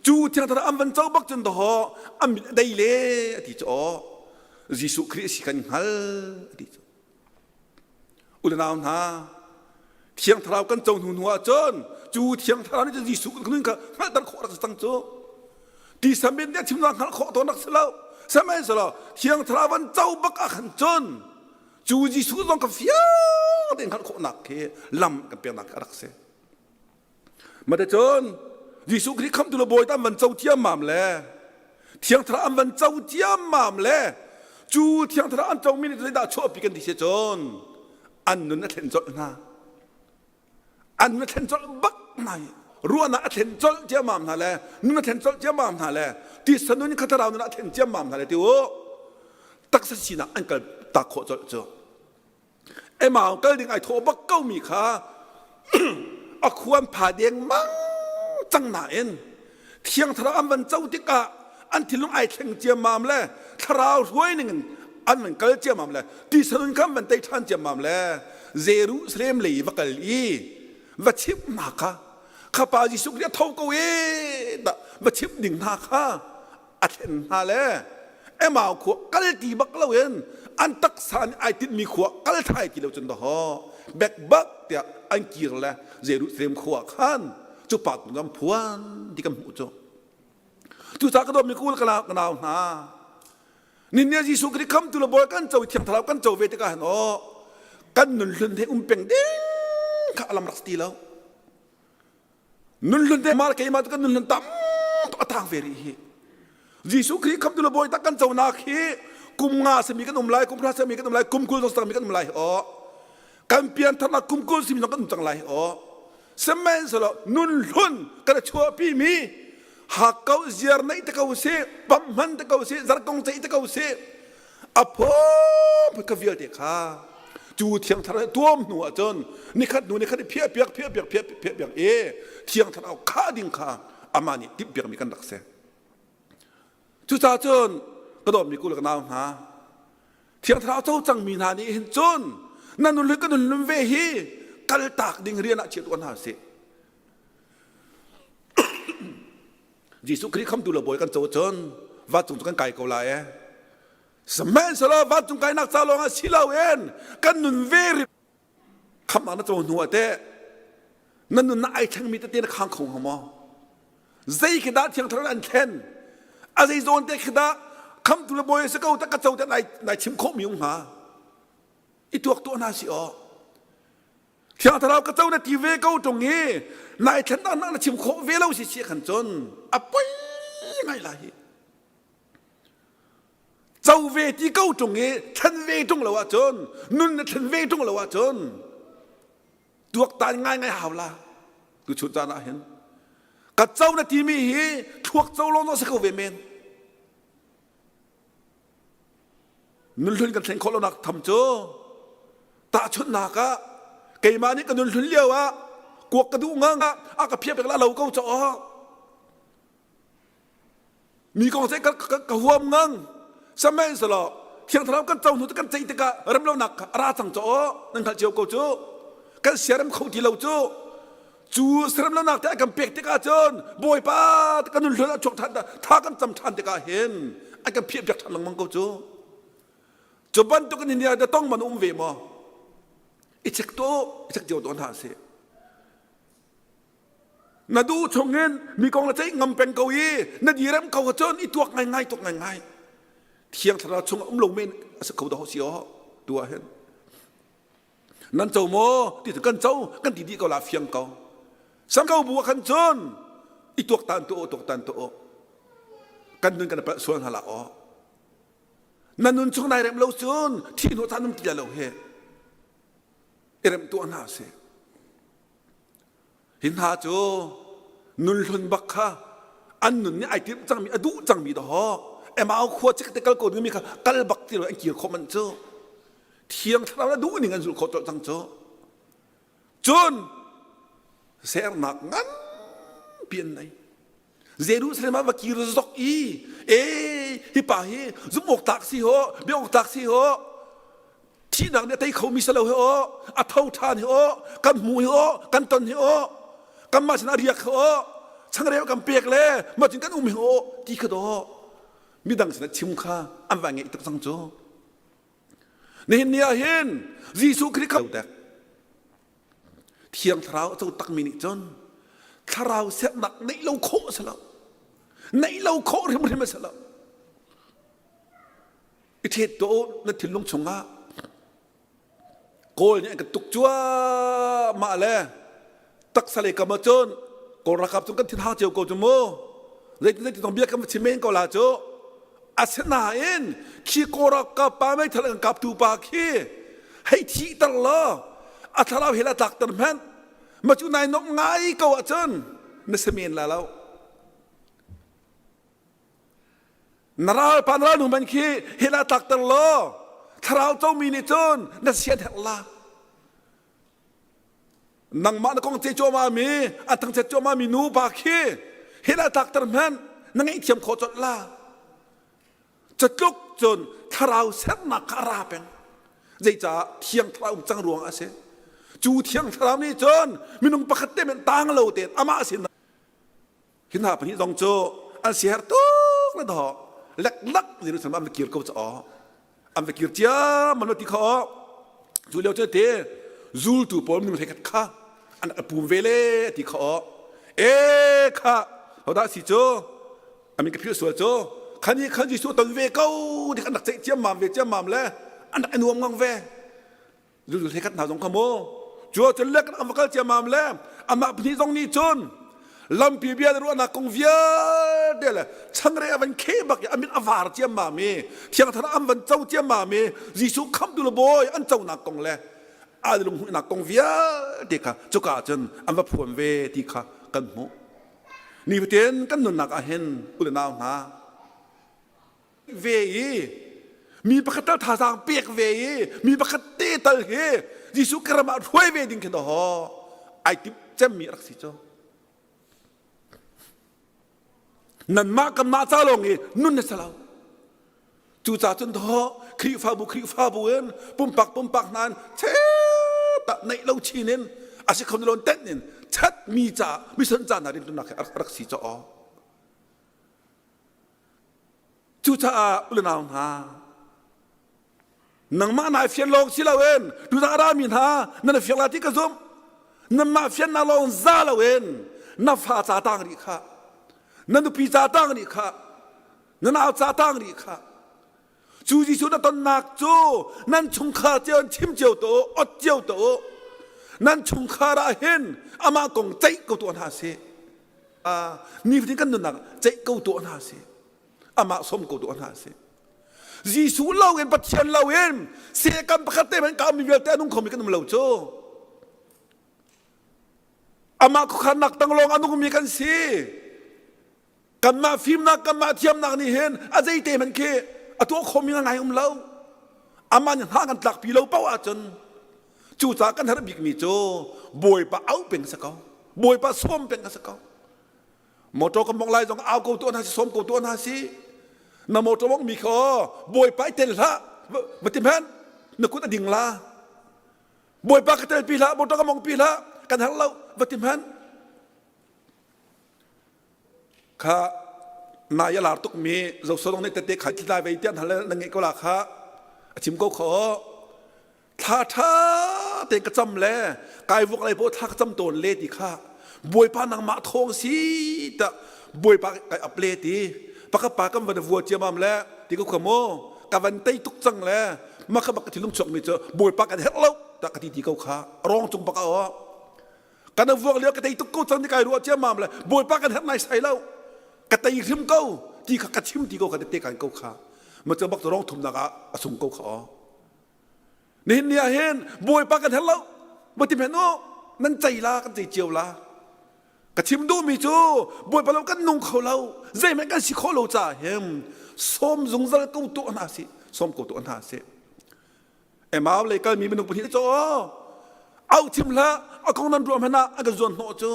cu thiang thlarau an van co bak cun do ho an mit a dei le a ti cu aw Jesuh Khrih si kan hngal a ti cu U le nau hna, Thiang Thlarau kan co hnu hnu ahcun cu Thiang Thlarau nih cun Jesuh kan nun kha hngalhter khawh rak si cang cu. Ti samin nih a chim hngalh khawh tawn rak si lo. Sihmanhsehlaw Thiang Thlarau an co bak ah khan cun cu Jesuh zong kha fiang tein hngalh khawhnak khi lam kan peknak a rak si. Mate cun Jesuh Khrih khamtu le Bawi an van co ciammam le Thiang Thlarau an van co ciammam le cu Thiang Thlarau an comi nih zeidah chuahpi kan ti si cun an nun a thlen colh hna. An nun a thlen colh bak hna i ruahnak a thlen colh ciammam hna le nun a thlen colh ciammam hna le tisa nun kha thlarau nun a thlen ciammam hna le ti u taksa sinak an kal tak khawh colh cu. Emau kal ding ai thawh bak ko mi kha a khuan pha deng mang cang nain thiang thlarau an van co tikah an thinlung ai thleng ciammam le thlarau hruai ning in an van kal ciammam le tisanun kha an van tei ṭhan ciammam le Jerusalem lei va kal i va chimh hna kha kha pa Jesuh Khrih a tho ko e dah va chimh ding hna kha a thlen hna le Emau khua kal ti bak loin an taksa nih ai tinhmi khua kal thai ti lo cun dahawh bek bak tiah an kir le Jerusalem khua khan cu pa kung an phuan ti kan hmuh cu cucaah ka dawtmi kul ka nau hna Ninnia Jesuh Khrih khamtu le Bawi kan co thiang thlarau kan co ve tikah hin aw kan nun hlun he um peng ding kha alam rak ti lo Nunhlun te mah keimah cu kan nunhlun tam tuk a tang ve rih hi. Jesuh Khrih khamtu le Bawi tak kan conak hi kum nga simi kan um lai, kum hra simi kan um lai, kum 20 zong sami kan um lai aw. Kan pian tharnak kum 20 simi zong kan um cang lai aw. Sihmanhsehlaw nun hlun kan chuahpi mi hakkau ziar neih te ko sih, pam hman te ko sih, zarkong ceih te ko sih, a phum ka vialte kha cu thiang thlarau tuam hnu ah cun nikhat hnu nikhat i phiah piak phiah piak phiah phiah piak i thiang thlarau khah ding kha amah nih timh piakmi kan rak si. Cucaah cun ka dawtmi ku le ka nau hna Thiang Thlarau co cangmi hna nih hin cun na nun ka nun lum ve hi kaltak ding rian ah chia tuah hna sih. Jesuh Khrih khamtu le bawi kan co cun vancung cu kan kai ko lai e. Sihmanhsehlaw vancung kainak ca lawng ah si loin kan nun ve rih khamnak na co hnu ah teh na nun na ai thlengmi tete na khang kho hnga maw? Zei khi dah thiang thlarau an thlen? A zei zawn te khi dah khamtu le bawi si ko tak ka co te nai nai chim khawh mi um hnga? I tuak tuah hna si aw. Thiang thlarau ka co na ti ve ko ṭung i nai thlen nak na chim khawh ve lo si si khan cun a poi ngai lai hi. Co ve ti ko ṭung i thlen ve ṭung lo ahcun nun na thlen ve ṭung lo ahcun tuaktan ngaingai hau la tuchun caan ah hin ka co na timi hi thluak co lawng si ko ve men nunhlun kan thleng khawh lonak tham cu tahchunhnak ah keimah nih ka nunhlun lio ah kuak ka duh ngang ah ka phiah pek la lo ko cho Mi kong ceih ka, ka, ka huam ngang. Sihmanhsehlaw Thiang Thlarau kan co hnu kan ceih tikah remlonak kha a ra cang caw nan hngalh cio ko cu. Kan siarem kho ti lo cu. Cu siaremlonak te a kan pek tikah cun Bawipa kan nun hlun a chuak ṭhan tha kan cam ṭhan tikah hin a kan phiah piak ṭhan lengmang ko cu. Cu bantuk in ni ah tong man um ve maw? I check tu, i check cio tuah hna sih. Na duh chungin mi kong na ceih ngam peng ko i na direm ko cun i tuak ngaingai tuak ngaingai. Thiang Thlarau chung um lo men a si kho dah si aw tu ah hin. Nan co maw ti kan co kan ti dih ko la fiang ko. Sam ko bu khan cun i tuak tan tu tuak tan tu kan nun kan palh sual hna la aw. Na nun chung nai rem lo cun thi hnu caan um ti lo he. I rem tuah hna sih. Hi hna cu nunhlun bak kha an nun nih ai timh cangmi a duh cangmi dawh Emau khua cik te kal ko dingmi kha kal bak ti lo an kir khawh manh cu thiang thlarau na duh ning an zulh khawh colh cang cu cun sernak nganpi an nei Jerusalem ah va kir zok i e hi pa hi zumh awk tlak si ho bia awk tlak si ho thihnak nih a tei khomi si lo hi aw a tho ṭhan hi aw kan hmu hi aw kan ton hi aw kanmah sinah riak hi aw changreu kan pek le mah cun kan um hi aw ti kha daw midang sinah chim kha an va ngeih tuk cang cu nihin ni ah hin Jesuh Khrih kha dek Thiang Thlarau a co takmi nih cun thlarau sernak neih lo khawh a si lo. Neih lo khawh hrimhrim a si lo. I ṭhet tuah u na thinlung chungah Kawl nih an kan tuk cuahmah le taksa lei kam ah cun Kawl ralkap cu kan thinhang cio ko cu mu. Zeitin zeitin zong bia kan va chim men ko la cu. Asinain khi Kawl ralkap pa meithal an kaptu pa khi hei thihter law a thlarau hell a tlakter hmanh ma cu nai nomh ngai ko ahcun na si men la lo. Na ral pa na ral nu man khi hell ah tlakter law thlarau comi nih cun na sian herh la. Nangmah na kong ce cuahmah mi a thangchiat cuahmah mi nu pa khi hell ah tlakter hmanh na ngaihthiam khawh colh la. Catluk cun thlarau sernak kha a ra peng. Zeicah thiang thlarau um cang ruang a si. Cu thiang thlarau nih cun minung pakhat te men tang lo tein amah sin Hi hna pahnih zong cu an siaherh tuk le dawh leklak Jerusalem an va kir ko caw an va kir ciammam ti kha cu lio cu te zultu pawl minung hlei khat kha an a pum ve le ti kha e kha hodah si cu amin ka philh sual cu khani khan Jesuh ton ve ko ti kan rak ceih ciammam ve ciammam le an rak i nuam ngang ve Zultu hlekhat hna zong kha mu cu cun le kan va kal ciammam le amah pahnih zong nih cun lampi bia le ruahnak kong vialte le changreu a van kheh bak i a mit a var ciammam i thiang thlarau an van co ciammam i Jesuh khamtu le bawi an conak kong le. aa lunghmuihnak kong vialte kha cuka ah cun an va phuan ve ti kha kan hmuh. Nifatin kan nunnak ah hin u le nau hna ve i mi pakhat tal thazaang pek ve i mi pakhat te tal hi Jesuh ka ram ah hruai ve ding khi dawh ai timh cemmi rak si cu. Nanmah kanmah ca lawng i nun na si lo. Cucaah cun dawh Khrihfabu Khrihfabu in pumpak pumpak hna in chet neih lo chin in a si kho lo tenh in chat mi ca mission ca hna riantuannak hi rak si caw. Cucaah ulenau hna nangmah nai fian lawng si loin tuzang a rami hna nan fiang la ti ka zumh nanmah fiannak lawng za loin na fa ca tang rih kha na nupi ca tang rih kha na nau ca tang rih kha cu Jesuh na tonnak cu nan chungkhar cio in chim cio to ot cio to nan chungkhar ah hin amah kong ceih ko tuah hna sih nifatin kan nunnak ceih ko tuah hna sih amah som ko tuah hna sih Jesuh loin Pathian loin sekam pakhat te hmanh ka mi vialte a nung khomi kan um lo cu. Amah khuakhannak tang lawng a nungmi kan si. Kanmah fimnak, kanmah thiamnak nih hin a zeite hmanh khi a tuah khomi ngai um lo. Amah nih hna kan tlakpi lo paoh ahcun cucaah kan herh bikmi cu Bawipa auh peng si ko. Bawipa sawm peng a si ko. Motor kan mong lai zong au ko tuah hna si sawm ko tuah hna si na motor mong mi kha bawipa i tel hlah va ti hmanh na kut a ding la bawipa ka tel pi hlah motor ka mong pi hlah kan herh lo va ti hmanh kha na ya lar tuk mi zosolong nih tete kha tlai vei tian hal na ngeih ko la kha a chim ko kho thla ṭha tein ka cam le kai vok lai paoh thla ka cam tawn le ti kha bawipa nangmah thawng si ta bawipa kai ap le ti pakhat pa kan van vua ciamam le ti ka khua mu ka van tei tuk cang le ma kha bak ka thinlung chuak mi cu bawipa kan herh lo ta ka ti ti ko kha rong cung bak a kan vuak lio ka tei tuk ko cang ti kai ruah ciamam le bawipa kan herh nai sai lo ka tei hrim ko ti kha ka chim ti ko kha te kan ko kha ma cu bak rong thumnak ah a sung ko kha Nihin ni ah hin Bawipa kan herh lo. Ba ti hmenh u, nan cei la, kan cei cio la. Ka chim duhmi cu Bawipa lo kan nung kho lo, zeihmanh kan si khawh lo caah hin sawm zungzal ko tuah hna sih, sawm ko tuah hna sih. Emau lei kalmi minung pahnih cu au chim hlah, a kong nan ruah hmanh ah an kan zuan hnawh cu.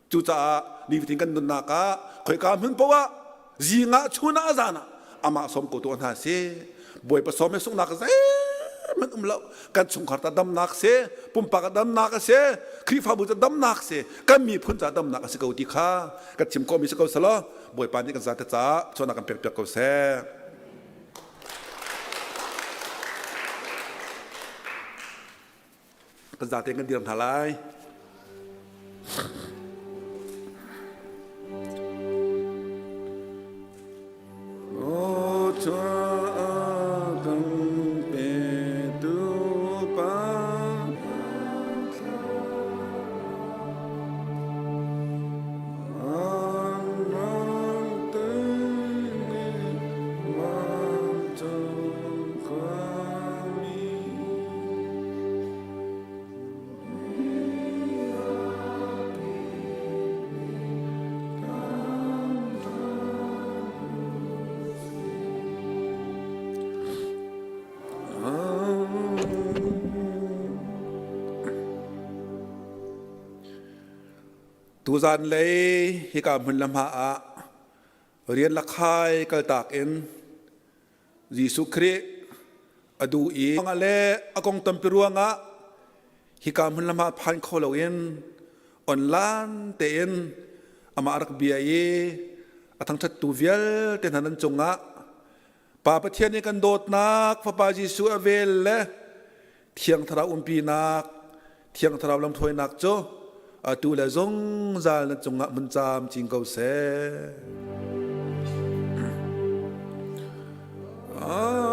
Cucaah nifatin kan nunnak ah khoika hmun poah ah zing ah chun ah zan ah amah sawm ko tuah hna si. Bawipa sawm he sunghnak zeihmanh um lo. Kan chungkhar ta damnak si, pumpak damnak a si, Khrihfabu ca damnak si, kan miphun ca damnak a si ko ti kha kan chim khawhmi si ko selaw Bawipa nih kan zate caah chuahnak kan pekpiak ko seh. Kan zate kan dir hna lai. O kan petu pa Tuzan lei hika hmun le hma ah rian lakhai kaltak in Jesuh Khrih a duh i le a kong tampi ruangah hika hmun lam ah phan kho loin online tein amah rak bia i a thangṭhattu vialte hna nan cungah Pa Pathian nih kan dawtnak Fapa Jesuh a vel le Thiang Thlarau umpinak Thiang Thlarau lamhruainak cu atu le zungzal na cungah hmun camcin ko seh. Amen.